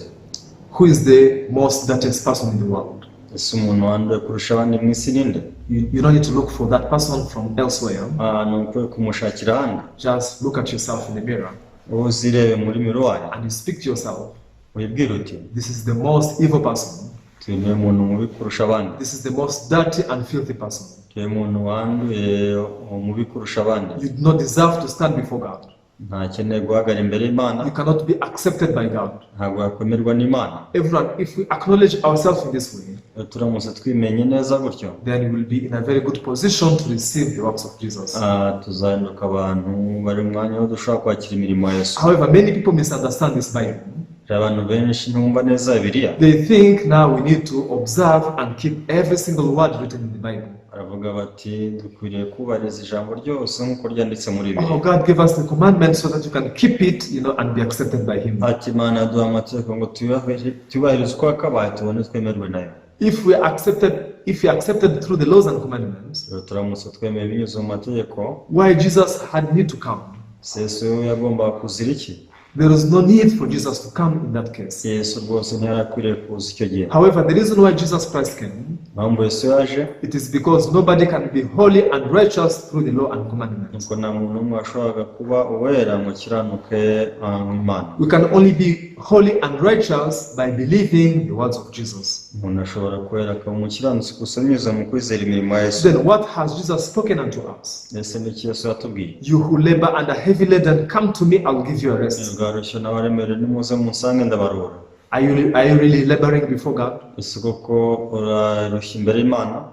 A: Who is the most dirtiest person in the world?
B: Ese umuntu wanduye kurusha abandi mu isi ninde?
A: You don't need to look for that person from elsewhere.
B: Ni ukwiye kumushakira ahandi.
A: Just look at yourself in the mirror
B: Wowe uzirebe muri miruwari,
A: and you speak to yourself.
B: Wibwire uti,
A: This is the most evil person.
B: Uyu niwe muntu mubi kurusha abandi.
A: This is the most dirty and filthy person.
B: Uyu muntu wanduye mubi kurusha abandi.
A: You do not deserve to stand before God.
B: Ntakeneye guhagarara imbere y'Imana.
A: You cannot be accepted by God.
B: Ntabwo yakwemerwa n'Imana.
A: Everyone, if we acknowledge ourselves in this way,
B: Iyo turamutse twimenye neza gutyo,
A: then we will be in a very good position to receive the works of Jesus.
B: Tuzahinduka abantu bari mu mwanya wo dushobora kwakira imirimo ya Yesu.
A: However, many people misunderstand this Bible.
B: Hari abantu benshi ntibumva neza Bibiliya.
A: They think now we need to observe and keep every single word written in the Bible.
B: Baravuga bati dukwiriye kubahiriza ijambo ryose nk'uko ryanditse muri
A: Oh,
B: Bibiliya.
A: God gave us the commandment so that you can keep it and be accepted by Him.
B: Ati Imana yaduha amategeko ngo tuyubahirize uko yakabaye tubone twemerwe nayo.
A: If we accepted through the laws and commandments,
B: Rero turamutse twemeye binyuze mu mategeko,
A: why Jesus had need to come?
B: Se Yesu yagombaga kuzira iki?
A: There is no need for Jesus to come in that case.
B: Yesu rwose ntiyari akwiriye kuza icyo gihe.
A: However, the reason why Jesus Christ came,
B: Impamvu Yesu yaje,
A: it is because nobody can be holy and righteous through the law and commandments.
B: nuko nta muntu n'umwe washoboraga kuba uwera ngo akiranuke mu Imana.
A: We can only be holy and righteous by believing the words of Jesus.
B: Umuntu ashobora kwera akaba umukiranutsi gusa binyuze mu kwizera imirimo ya Yesu.
A: Then what has Jesus spoken unto us?
B: Ese ni iki Yesu yatubwiye?
A: You who labor and are heavy laden, come to me, I'll give you a rest.
B: Mwarushye n'abaremerewe nimuze munsange ndabaruhura.
A: Are you really laboring before God?
B: Ese koko urarushya imbere y'Imana?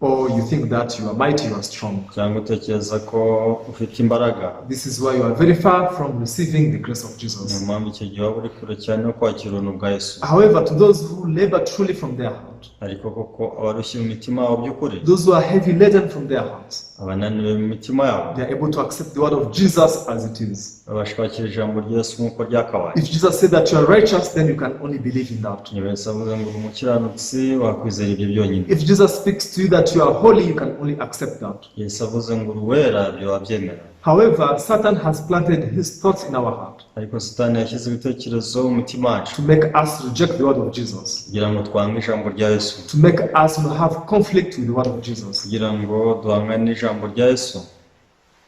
A: Or you think that you are mighty, you are strong?
B: Cyangwa utekereza ko ufite imbaraga?
A: This is why you are very far from receiving the grace of
B: Niyo
A: Jesus.
B: mpamvu icyo gihe waba uri kure cyane no kwakira ubuntu bwa Yesu.
A: However, to those who labor truly from their heart,
B: Ariko koko abarushye mu mitima yabo by'ukuri,
A: those who are heavy laden from their hearts,
B: abananiwe mu mitima yabo,
A: they are able to accept the word of Jesus as it is.
B: babasha kwakira ijambo rya Yesu nk'uko ryakabaye.
A: If Jesus said that you are righteous, then you can only believe in that.
B: Niba Yesu avuze ngo uri umukiranutsi wakwizera ibyo byonyine.
A: If Jesus speaks to you that you are holy, you can only accept that.
B: Yesu avuze ngo uri uwera ibyo wabyemera.
A: However, Satan has planted his thoughts in our heart
B: Ariko Satani yashyize ibitekerezo mu mutima wacu
A: to make us reject the word of Jesus,
B: kugira ngo twange ijambo rya Yesu,
A: to make us not have conflict with the word of Jesus.
B: Kugira ngo duhangane n'ijambo rya Yesu.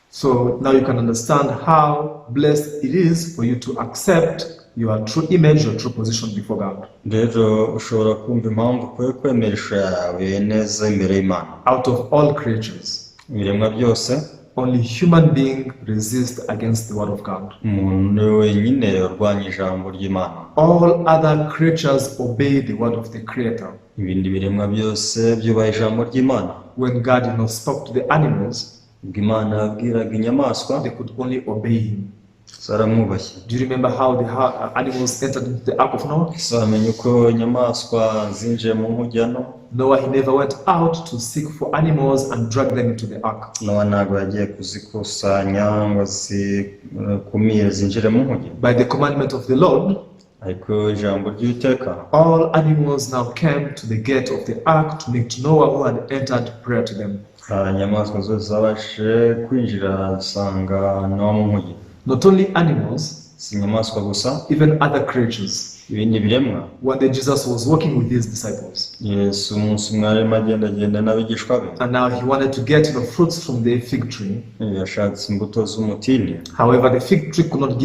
A: So now you can understand how blessed it is for you to accept your true image, your true position before God.
B: Rero ushobora kumva impamvu ukwiye kwemera ishusho yawe neza imbere y'Imana.
A: Out of all creatures,
B: Ibiremwa byose,
A: only human being resist against the word of God.
B: Umuntu ni we wenyine urwanya ijambo ry'Imana.
A: All other creatures obey the word of the Creator.
B: Ibindi biremwa byose byubaha ijambo ry'Imana.
A: When God spoke to the animals,
B: Ubwo Imana yabwiraga inyamaswa,
A: they could only obey him.
B: Zaramwubashye.
A: Do you remember how the animals entered into the ark of Noah?
B: Ese wamenya uko inyamaswa zinjiye mu nkuge ya Nowa?
A: Noah, he never went out to seek for animals and drag them into the ark.
B: Nowa ntabwo yagiye kuzikusanya ngo azikumire zinjire mu nkuge.
A: By the commandment of the Lord,
B: Ariko ijambo ry'Uwiteka,
A: all animals now came to the gate of the ark to meet Noah, who had entered prayer to them.
B: Inyamaswa zose zabashije kwinjira zisanga Nowa mu nkuge.
A: Not only animals,
B: Si inyamaswa gusa,
A: even other creatures.
B: Ibindi biremwa.
A: One day Jesus was walking with his disciples,
B: Yesu umunsi umwe arimo agendagenda n'abigishwa be.
A: And now he wanted to get fruits from the fig tree.
B: Yashatse imbuto z'umutini.
A: However, the fig tree could not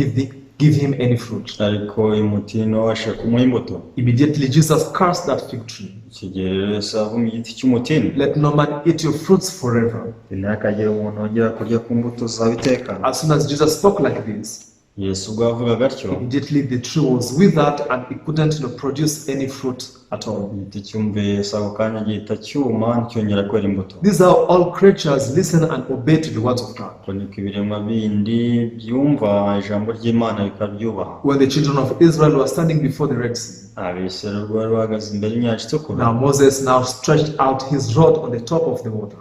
A: give him any fruit.
B: Ariko uyu mutini wabashije kumuha imbuto.
A: Immediately Jesus cursed that fig tree.
B: Icyo gihe rero Yesu yavumye igiti cy'umutini.
A: Let no man eat your fruits forever.
B: Ntihakagire umuntu wongera kurya ku mbuto zawe iteka.
A: As soon as Jesus spoke like this,
B: Yesu ubwo yavugaga atyo,
A: immediately the tree was withered and it couldn't produce any fruit at all.
B: Igiti cyumviye Yesu ako kanya gihita cyuma nticyongera kwera imbuto.
A: These are all creatures listen and obey to the words of God.
B: Uko niko ibiremwa bindi byumva ijambo ry'Imana bikaryubaha.
A: When the children of Israel were standing before the Red Sea,
B: Abisirayeli ubwo bari bahagaze imbere y'inyanja itukura,
A: now Moses now stretched out his rod on the top of the water.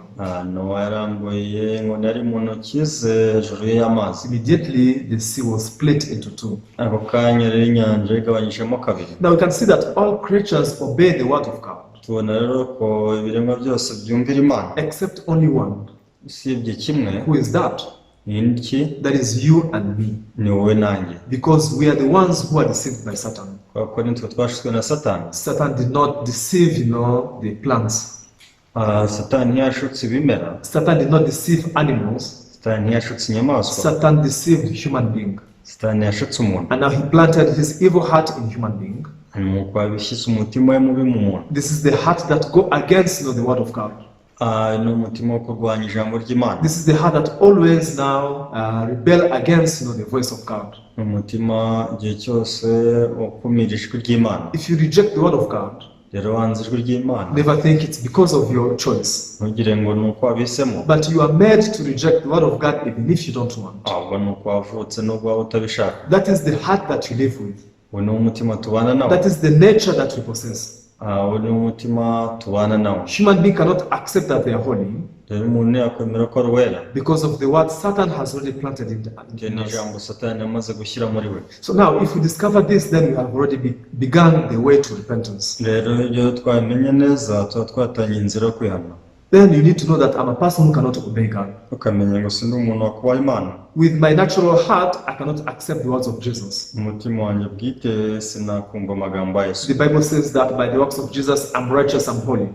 B: Nowa yarambuye inkoni yari mu ntoki ze hejuru y'amazi.
A: Immediately the sea was split into two.
B: Ako kanya rero inyanja igabanyijemo kabiri.
A: Now we can see that all creatures obey the word of God,
B: Tubona rero ko ibiremwa byose byumvira Imana,
A: except only one.
B: Usibye kimwe.
A: Who is that?
B: Ni iki?
A: That is you and me.
B: Ni wowe nanjye.
A: Because we are the ones who are deceived by Satan.
B: Kubera ko nitwe twashutswe na Satani.
A: Satan did not deceive the plants.
B: Satani ntiyashutse ibimera.
A: Satan did not deceive animals.
B: Satani ntiyashutse inyamaswa.
A: Satan deceived human being.
B: Satani yashutse umuntu.
A: And now he planted his evil heart in human being.
B: Nuko yabishyize umutima we mubi mu muntu.
A: This is the heart that go against the word of God.
B: Ni umutima wo kurwanya ijambo ry'Imana.
A: This is the heart that always now rebel against the voice of God.
B: Ni umutima igihe cyose ukumira ijwi ry'Imana.
A: If you reject the word of God,
B: Rero wanze ijwi ry'Imana,
A: never think it's because of your choice.
B: ntugire ngo ni uko wabihisemo,
A: But you are made to reject the word of God even if you don't want.
B: ahubwo ni uko wavutse n'ubwo waba utabishaka.
A: That is the heart that you live with.
B: Uwo ni umutima tubana nawo.
A: That is the nature that we possess.
B: Uwo ni umutima tubana nawo.
A: Human being cannot accept that they are holy
B: Rero umuntu ntiyakwemera ko ari uwera
A: because of the word Satan has already planted in
B: bitewe
A: us.
B: n'ijambo Satani yamaze gushyira muri we.
A: So now, if we discover this, then we have already begun the way to repentance.
B: Rero iyo twabimenye neza tuba twatangiye inzira yo kwihana.
A: Then you need to know that I'm a person who cannot obey God.
B: Ukamenya ngo sindi umuntu wakubaha Imana.
A: With my natural heart, I cannot accept the words of Jesus.
B: Umutima wanjye bwite sinakumva amagambo ya Yesu.
A: The Bible says that by the works of Jesus, I'm righteous, I'm holy.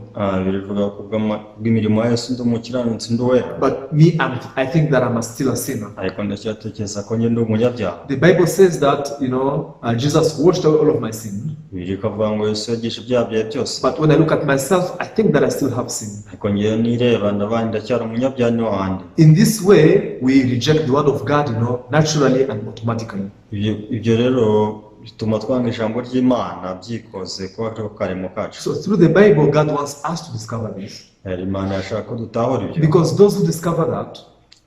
B: Birivuga ko kubw'imirimo ya Yesu ndi umukiranutsi ndi uwera.
A: But me, I think that I'm still a sinner.
B: Ariko ndacyatekereza ko njye ndi umunyabyaha.
A: The Bible says that, Jesus washed away all of my sin.
B: Bibiliya ikavuga ngo Yesu yagishe ibyaha byawe byose.
A: But when I look at myself, I think that I still have sin.
B: Ariko ngewe nireba ndabaye ndacyari umunyabyaha ni wahandi.
A: In this way, we reject the word of God, naturally and automatically.
B: Ibyo rero bituma twanga ijambo ry'Imana byikoze kuba ariko karemo kacu.
A: So through the Bible, God wants us to discover this.
B: Rero Imana yashaka ko dutahura ibyo.
A: Because those who discover that,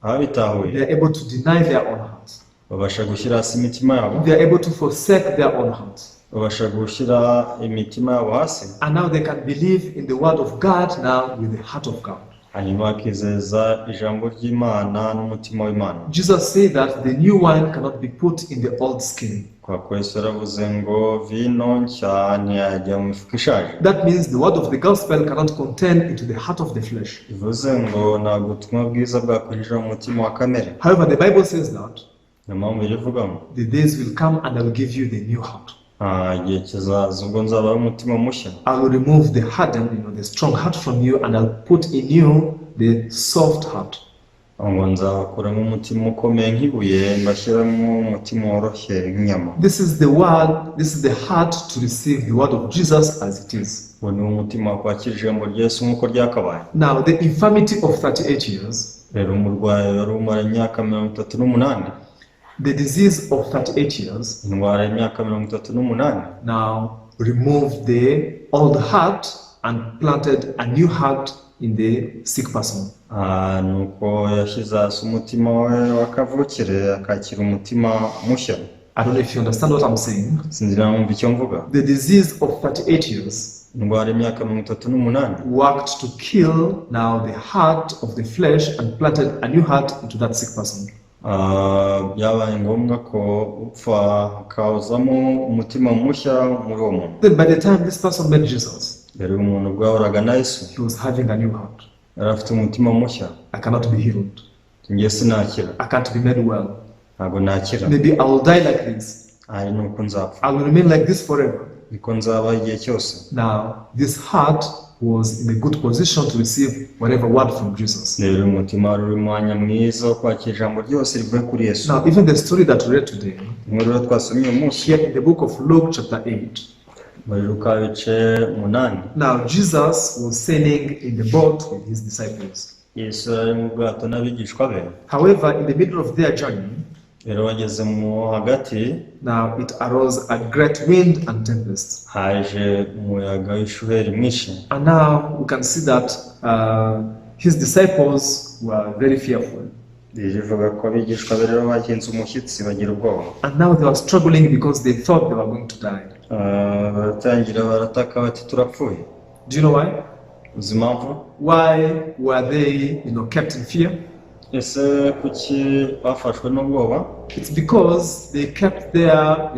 B: Ababitahuye
A: they are able to deny their own hearts.
B: babasha gushyira hasi imitima yabo,
A: They are able to forsake their own hearts.
B: babasha gushyira imitima yabo hasi,
A: And now they can believe in the word of God now with the heart of God.
B: hanyuma bakizeza ijambo ry'Imana n'umutima w'Imana.
A: Jesus said that the new wine cannot be put in the old skin.
B: Kwa ko Yesu yaravuze ngo vino nshya ntiyajya mu mifuka ishaje.
A: That means the word of the gospel cannot contain into the heart of the flesh.
B: Bivuze ngo ntabwo ubutumwa bwiza bwakwinjira mu mutima wa kamere.
A: However, the Bible says that
B: Niyo mpamvu irivuga ngo
A: the days will come and I will give you the new heart.
B: Igihe kizaza ubwo nzabaha umutima mushya.
A: I will remove the hardened, the strong heart from you, and I'll put in you the soft heart.
B: Ngo nzabakuramo umutima ukomeye nk'ibuye mbashyiramo umutima woroshye nk'inyama.
A: This is the word, this is the heart to receive the word of Jesus as it is.
B: Uwo ni wo mutima wakwakira ijambo rya Yesu nk'uko ryakabaye.
A: Now, the infirmity of 38 years,
B: Rero umurwayi wari umara imyaka 38,
A: the disease of 38 years,
B: indwara y'imyaka 38,
A: now removed the old heart and planted a new heart in the sick person.
B: Nuko yashyize hasi umutima we wa kavukire akakira umutima mushya.
A: I don't know if you understand what I'm saying.
B: Sinzi niba mwumva icyo mvuga.
A: The disease of 38 years
B: Indwara y'imyaka 38
A: worked to kill now the heart of the flesh and planted a new heart into that sick person.
B: Byabaye ngombwa ko upfa hakazamo umutima mushya muri uwo muntu.
A: Then by the time this person met Jesus,
B: Rero uyu muntu ubwo yahuraga na Yesu
A: he was having a new heart.
B: yari afite umutima mushya.
A: I cannot be healed.
B: Njye sinakira,
A: I can't be made well.
B: ntabwo nakira,
A: Maybe I will die like this.
B: ari nuko nzapfa,
A: I will remain like this forever.
B: niko nzaba igihe cyose.
A: Now, this heart was in a good position to receive whatever word from Jesus.
B: Rero umutima wari uri mu mwanya mwiza wo kwakira ijambo ryose rivuye kuri Yesu.
A: Now, even the story that we read today,
B: Inkuru rero twasomye uyu munsi
A: here in the book of Luke, chapter 8,
B: muri Luka ibice 8,
A: now Jesus was sailing in the boat with his disciples.
B: Yesu yari ari mu bwato n'abigishwa be.
A: However, in the middle of their journey,
B: Rero bageze mu hagati
A: now it arose a great wind and tempest.
B: haje umuyaga w'ishuheri mwinshi.
A: And now we can see that his disciples were very fearful.
B: Rivuga ko abigishwa be rero bahinze umushyitsi bagira ubwoba.
A: And now they were struggling because they thought they were going to die.
B: Baratangira barataka bati turapfuye.
A: Do you know why?
B: Uzi impamvu?
A: Why were they, kept in fear?
B: Ese kuki bafashwe n'ubwoba?
A: It's because they kept their,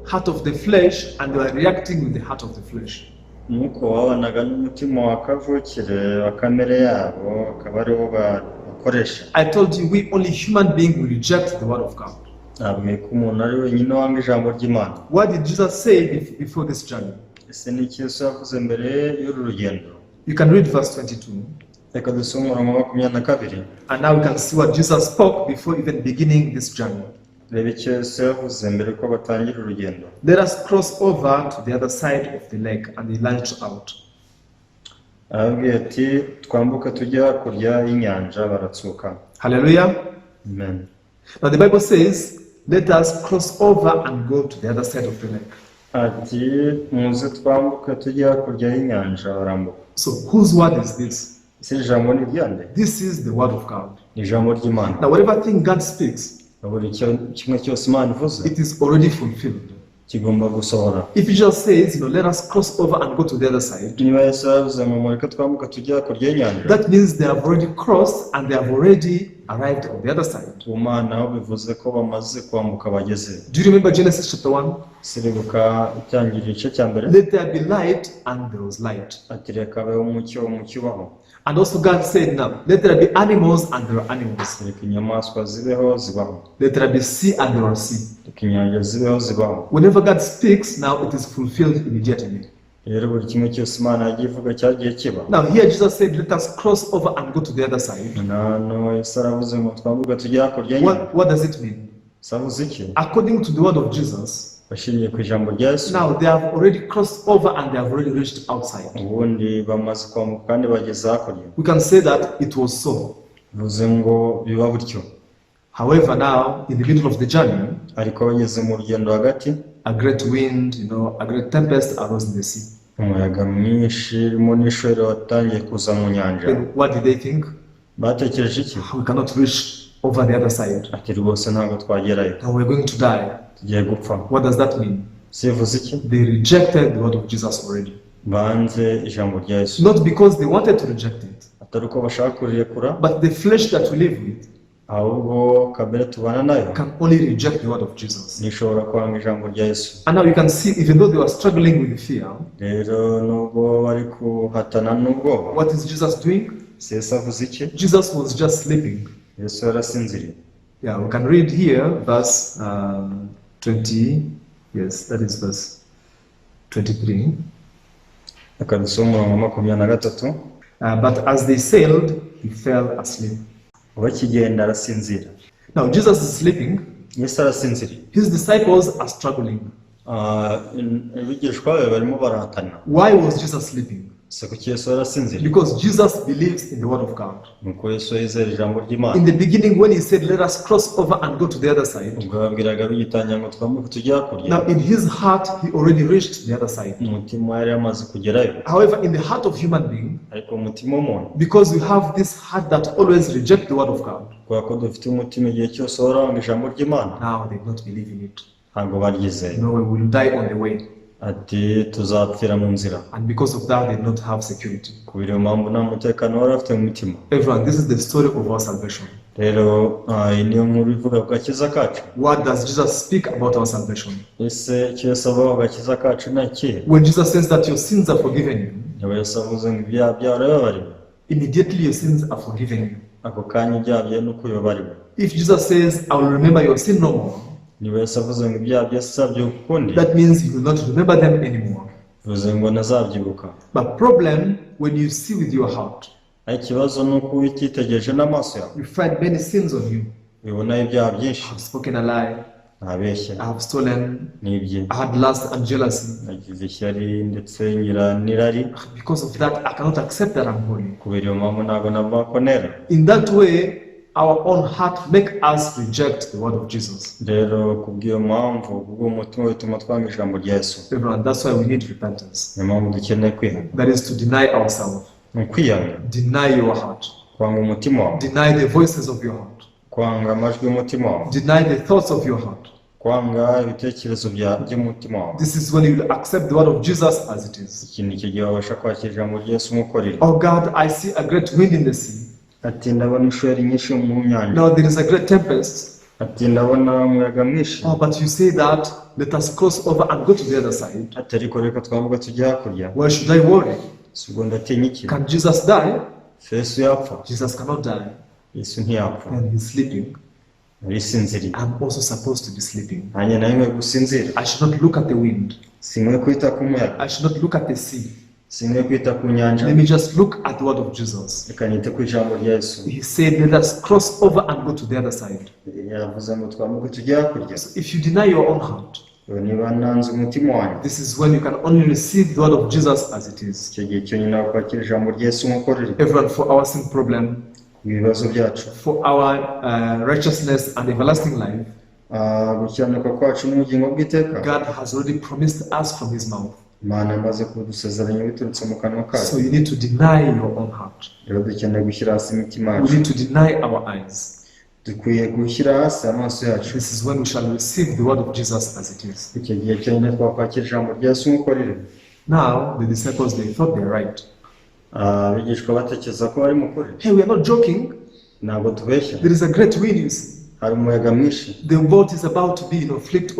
A: heart of the flesh and they were reacting with the heart of the flesh.
B: Nuko babanaga n'umutima wa kavukire wa kamere yabo akaba ariwo bakoresha.
A: I told you, we only human beings will reject the word of God.
B: Nabwiye ko umuntu ari wenyine wanga ijambo ry'Imana.
A: What did Jesus say before this journey?
B: Ese ni iki Yesu yavuze mbere y'uru rugendo?
A: You can read verse 22.
B: Reka dusome umurongo wa 22.
A: And now we can see what Jesus spoke before even beginning this journey.
B: Reba icyo Yesu yavuze mbere ko batangira urugendo.
A: Let us cross over to the other side of the lake, and they launched out.
B: Arababwira ati twambuke tujye hakurya y'inyanja baratsuka.
A: Hallelujah.
B: Amen.
A: Now the Bible says, let us cross over and go to the other side of the lake.
B: Ati muze twambuke tujye hakurya y'inyanja barambuka.
A: So whose word is this?
B: Ese iri jambo ni iryande?
A: This is the word of God.
B: Ni ijambo ry'Imana.
A: Now whatever thing God speaks,
B: Buri kimwe cyose Imana ivuze
A: it is already fulfilled.
B: Kigomba gusohora.
A: If he just says, let us cross over and go to the other side,
B: Niba Yesu yaravuze ngo mureke twambuke tujye hakurya y'inyanja,
A: that means they have already crossed and they have already arrived on the other side.
B: Ku Mana aho bivuze ko bamaze kwambuka bageze.
A: Do you remember Genesis chapter 1?
B: Siribuka itangira igice cya mbere.
A: Let there be light, and there was light.
B: Ati reka habeho umucyo, umucyo ubaho.
A: And also God said, now, let there be animals, and there are animals.
B: Reka inyamaswa zibeho, zibaho.
A: Let there be sea, and there are sea.
B: Reka inyanja zibeho, zibaho.
A: Whenever God speaks, now it is fulfilled immediately.
B: Rero buri kimwe cyose Imana yagiye ivuga cyagiye kiba.
A: Now here Jesus said, let us cross over and go to the other side.
B: Hano Yesu aravuze ngo twambuke tujye hakurya y'inyanja.
A: What does it mean?
B: Yesu avuze iki?
A: According to the word of Jesus,
B: Bashingiye ku ijambo rya Yesu,
A: now they have already crossed over and they have already reached outside.
B: Ubundi bamaze kwambuka kandi bageze hakurya.
A: We can say that it was so.
B: Bivuze ngo biba bityo.
A: However, now in the middle of the journey,
B: Ariko bageze mu rugendo hagati,
A: a great wind, a great tempest arose in the sea.
B: Umuyaga mwinshi urimo n'ishorero watangiye kuza mu nyanja.
A: Then what did they think?
B: Batekereje iki?
A: We cannot reach over the other side.
B: Ati rwose ntabwo twagerayo.
A: Now we're going to die.
B: Tugiye gupfa.
A: What does that mean?
B: Sivuze iki?
A: They rejected the word of Jesus already.
B: Banze ijambo rya Yesu.
A: Not because they wanted to reject it,
B: Atari uko bashaka kurirekura,
A: but the flesh that we live with
B: ahubwo kamere tubana nayo
A: can only reject the word of Jesus.
B: ntishobora kwanga ijambo rya Yesu.
A: And now you can see, even though they were struggling with fear,
B: Rero nubwo bari kuhatana n'ubwoba,
A: what is Jesus doing?
B: Se Yesu avuze iki?
A: Jesus was just sleeping.
B: Yesu yarasinziriye.
A: Yeah, we can read here verse 20. Yes, that is verse 23.
B: Reka dusome umurongo wa 23.
A: But as they sailed, he fell asleep.
B: Bakigenda arasinzira.
A: Now Jesus is sleeping.
B: Yesu arasinziriye.
A: His disciples are struggling.
B: Abigishwa be barimo barahatana.
A: Why was Jesus sleeping?
B: Se kuki Yesu yarasinziriye?
A: Because Jesus believes in the word of God.
B: Nuko Yesu yizera ijambo ry'Imana.
A: In the beginning, when he said, let us cross over and go to the other side,
B: Ubwo yababwiraga bigitangira ngo twambuke tujye hakurya,
A: now in his heart, he already reached the other side.
B: Umutima yari yamaze kugerayo.
A: However, in the heart of human being,
B: Ariko umutima w'umuntu,
A: because we have this heart that always rejects the word of God,
B: kubera ko dufite umutima igihe cyose uhora wanga ijambo ry'Imana,
A: now they don't believe in it.
B: Ntabwo baryizeye.
A: No, we will die on the way.
B: Ati tuzapfira mu nzira.
A: And because of that, they don't have security.
B: Kubera iyo mpamvu nta mutekano wari afite mu mitima.
A: Everyone, this is the story of our salvation.
B: Rero iyi niyo nkuru ivuga ku gakiza kacu.
A: What does Jesus speak about our salvation?
B: Ese icyo Yesu avuga ku gakiza kacu ni ikihe?
A: When Jesus says that your sins are forgiven you,
B: Niba Yesu avuze ngo ibyaha byawe urabibabariwe,
A: immediately your sins are forgiven you.
B: Ako kanya ibyaha byawe ni uko ubibabariwe.
A: If Jesus says, I will remember your sin no more,
B: Niba Yesu avuze ngo ibyaha bye sinzabyibuka ukundi,
A: that means he will not remember them anymore.
B: Bivuze ngo ntazabyibuka.
A: But problem, when you see with your heart,
B: Ariko ikibazo ni uko utitegereje n'amaso yawe,
A: you find many sins on you.
B: Ubibonaho ibyaha byinshi.
A: I have spoken a lie,
B: Ntabeshya,
A: I have stolen,
B: nibye,
A: I had lust and jealousy.
B: Nagize ishyari ndetse ngira n'irari.
A: Because of that, I cannot accept that I'm holy.
B: Kubera iyo mpamvu ntabwo navuga ko nera.
A: In that way, our own heart make us reject the word of Jesus.
B: Rero kubw'iyo mpamvu, kubw'uwo mutima bituma twanga ijambo rya Yesu.
A: Everyone, that's why we need repentance.
B: Niyo mpamvu dukeneye kwihana.
A: That is to deny ourselves,
B: Ni ukwiyanga,
A: deny your heart,
B: kwanga umutima wawe,
A: deny the voices of your heart,
B: kwanga amajwi y'umutima wawe,
A: deny the thoughts of your heart.
B: Kwanga ibitekerezo by'umutima wawe.
A: This is when you will accept the word of Jesus as it is.
B: Iki ni cyo gihe wabasha kwakira ijambo rya Yesu nk'uko riri.
A: Oh God, I see a great wind in the sea.
B: Ati ndabona ishuheri nyinshi mu nyanja.
A: Now there is a great tempest.
B: Ati ndabona umuyaga mwinshi.
A: Oh, but you say that let us cross over and go to the other side.
B: Ati ariko reka twambuke tujye hakurya.
A: Why should I worry?
B: Si ubwo ndatinya iki?
A: Can Jesus die?
B: Se Yesu yapfa?
A: Jesus cannot die.
B: Yesu ntiyapfa.
A: And he's sleeping.
B: Narisinziriye.
A: I'm also supposed to be sleeping.
B: Nanjye nawe nkwiye gusinzira.
A: I should not look at the wind.
B: Sinkwiye kwita ku muyaga.
A: I should not look at the sea.
B: Sinkwiye kwita ku nyanja.
A: Let me just look at the word of Jesus.
B: Reka nite ku ijambo rya Yesu.
A: He said, let us cross over and go to the other side.
B: Yavuze ngo twambuke tujye hakurya.
A: So if you deny your own heart,
B: Niba nanze umutima wanjye,
A: This is when you can only receive the word of Jesus as it is.
B: Icyo gihe cyonyine wakwakira ijambo rya Yesu nk'uko riri.
A: Everyone, for our sin problem,
B: Ibibazo byacu,
A: for our righteousness and everlasting life,
B: gukiranuka kwacu n'ubugingo bw'iteka,
A: God has already promised us from His mouth.
B: Imana imaze kubidusezeranya biturutse mu kanwa kayo.
A: So you need to deny your own heart.
B: Rero dukeneye gushyira hasi imitima
A: We
B: yacu.
A: need to deny our eyes.
B: Dukwiye gushyira hasi amaso yacu.
A: This is when we shall receive the word of Jesus as it is.
B: Icyo gihe cyonyine twakwakira ijambo rya Yesu nk'uko riri.
A: Now, the disciples, they thought they're right.
B: Abigishwa batekereza ko bari mu kuri.
A: Hey, we are not joking.
B: Ntabwo tubeshya.
A: There is a great wind, you see.
B: Hari umuyaga mwinshi.
A: The boat is about to be flipped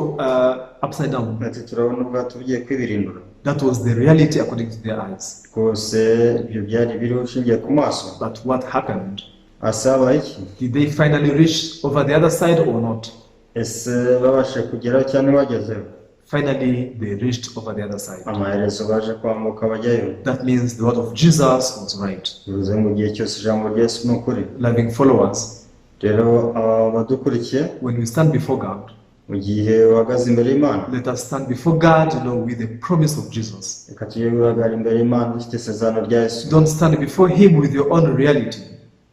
A: upside down.
B: Ati turabona ubwato bugiye kwibirindura.
A: That was the reality according to their eyes.
B: Rwose ibyo byari biriho ushingiye ku maso.
A: But what happened?
B: Ese habaye iki?
A: Did they finally reach over the other side or not?
B: Ese babashije kugeraho cyangwa ntibagezeyo?
A: Finally, they reached over the other side.
B: Amaherezo baje kwambuka bajyayo.
A: That means the word of Jesus was right.
B: Bivuze ngo igihe cyose ijambo rya Yesu ni ukuri.
A: Loving followers,
B: Rero aba badukurikiye,
A: when we stand before God,
B: mu gihe uhagaze imbere y'Imana,
A: let us stand before God with the promise of Jesus.
B: Reka tujye guhagarara imbere y'Imana dufite isezerano rya Yesu.
A: Don't stand before Him with your own reality.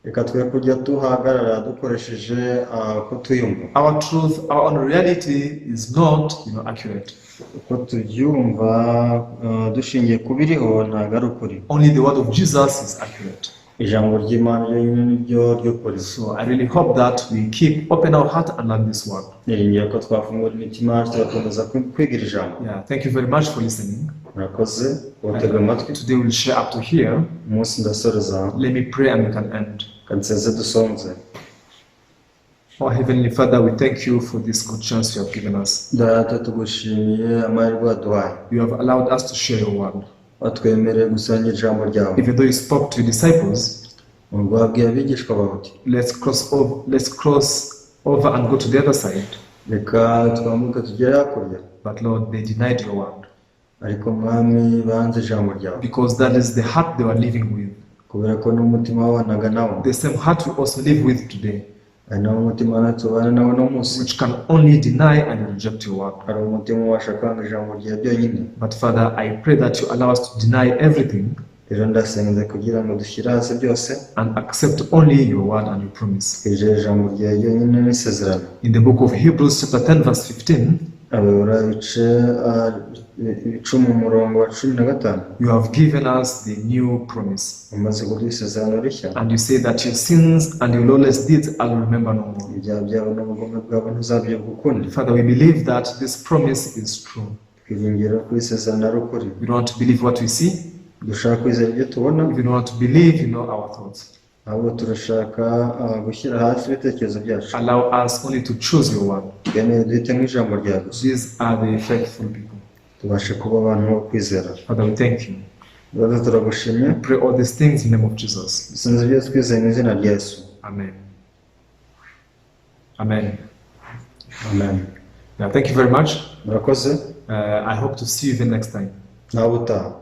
B: Reka twe kujya tuhagarara dukoresheje uko tuyumva.
A: Our truth, our own reality is not accurate.
B: Uko tubyumva dushingiye ku biriho ntabwo ari ukuri.
A: Only the word of Jesus is accurate.
B: Ijambo ry'Imana ryonyine niryo ry'ukuri.
A: So I really hope that we keep open our heart and learn this word.
B: Niringira ko twafungura imitima yacu tugakomeza kwiga iri jambo.
A: Yeah, thank you very much for listening.
B: Murakoze kubatega amatwi.
A: Today we'll share up to here.
B: Umunsi ndasoreza.
A: Let me pray and we can end.
B: Kanseze dusonze.
A: Our Heavenly Father, we thank you for this good chance you have given us.
B: Data, tugushimiye amahirwe waduhaye.
A: You have allowed us to share your word.
B: Watwemereye gusangira ijambo ryawe.
A: Even though you spoke to your disciples,
B: Ubwo wabwiye abigishwa bawe uti,
A: let's cross over and go to the other side.
B: Reka twambuke tugere hakurya.
A: But Lord, they denied your word
B: Ariko Mwami, banze ijambo ryawe,
A: because that is the heart they were living with.
B: Kubera ko n'umutima wabanaga nawo.
A: The same heart we also live with today,
B: Ari nawo mutima natwe tubana nawo uno munsi,
A: which can only deny and reject your word.
B: Hari umutima ubasha kwanga ijambo ryawe byonyine.
A: But Father, I pray that you allow us to deny everything
B: Rero ndasenze kugira ngo dushyire hasi byose,
A: and accept only your word and your promise.
B: Twizere ijambo ryawe ryonyine n'isezerano.
A: In the book of Hebrews, chapter 10, verse 15,
B: Abaheburayo ibice 10 umurongo wa 15,
A: you have given us the new promise.
B: Umaze kuduha isezerano rishya.
A: And you say that your sins and your lawless deeds I will remember no more.
B: Ibyaha byabo n'ubugome bwabo ntuzabyibuka ukundi.
A: Father, we believe that this promise is true.
B: Twiringira ko isezerano ari ukuri.
A: We don't want to believe what we see.
B: Dushaka kwizera ibyo tubona.
A: We don't want to believe our thoughts.
B: Ahubwo turashaka gushyira hasi ibitekerezo byacu.
A: Allow us only to choose your word.
B: Twemere duhitemo ijambo ryawe gusa.
A: These are the faithful people.
B: Tubashe kuba abantu bo kwizera.
A: Father, we thank you.
B: Data, turagushimye.
A: We pray all these things in the name of Jesus.
B: Dusenze byose twizeye mu izina rya Yesu.
A: Amen. Amen.
B: Amen.
A: Yeah, thank you very much.
B: Murakoze.
A: I hope to see you even next time.
B: Nawe utaha.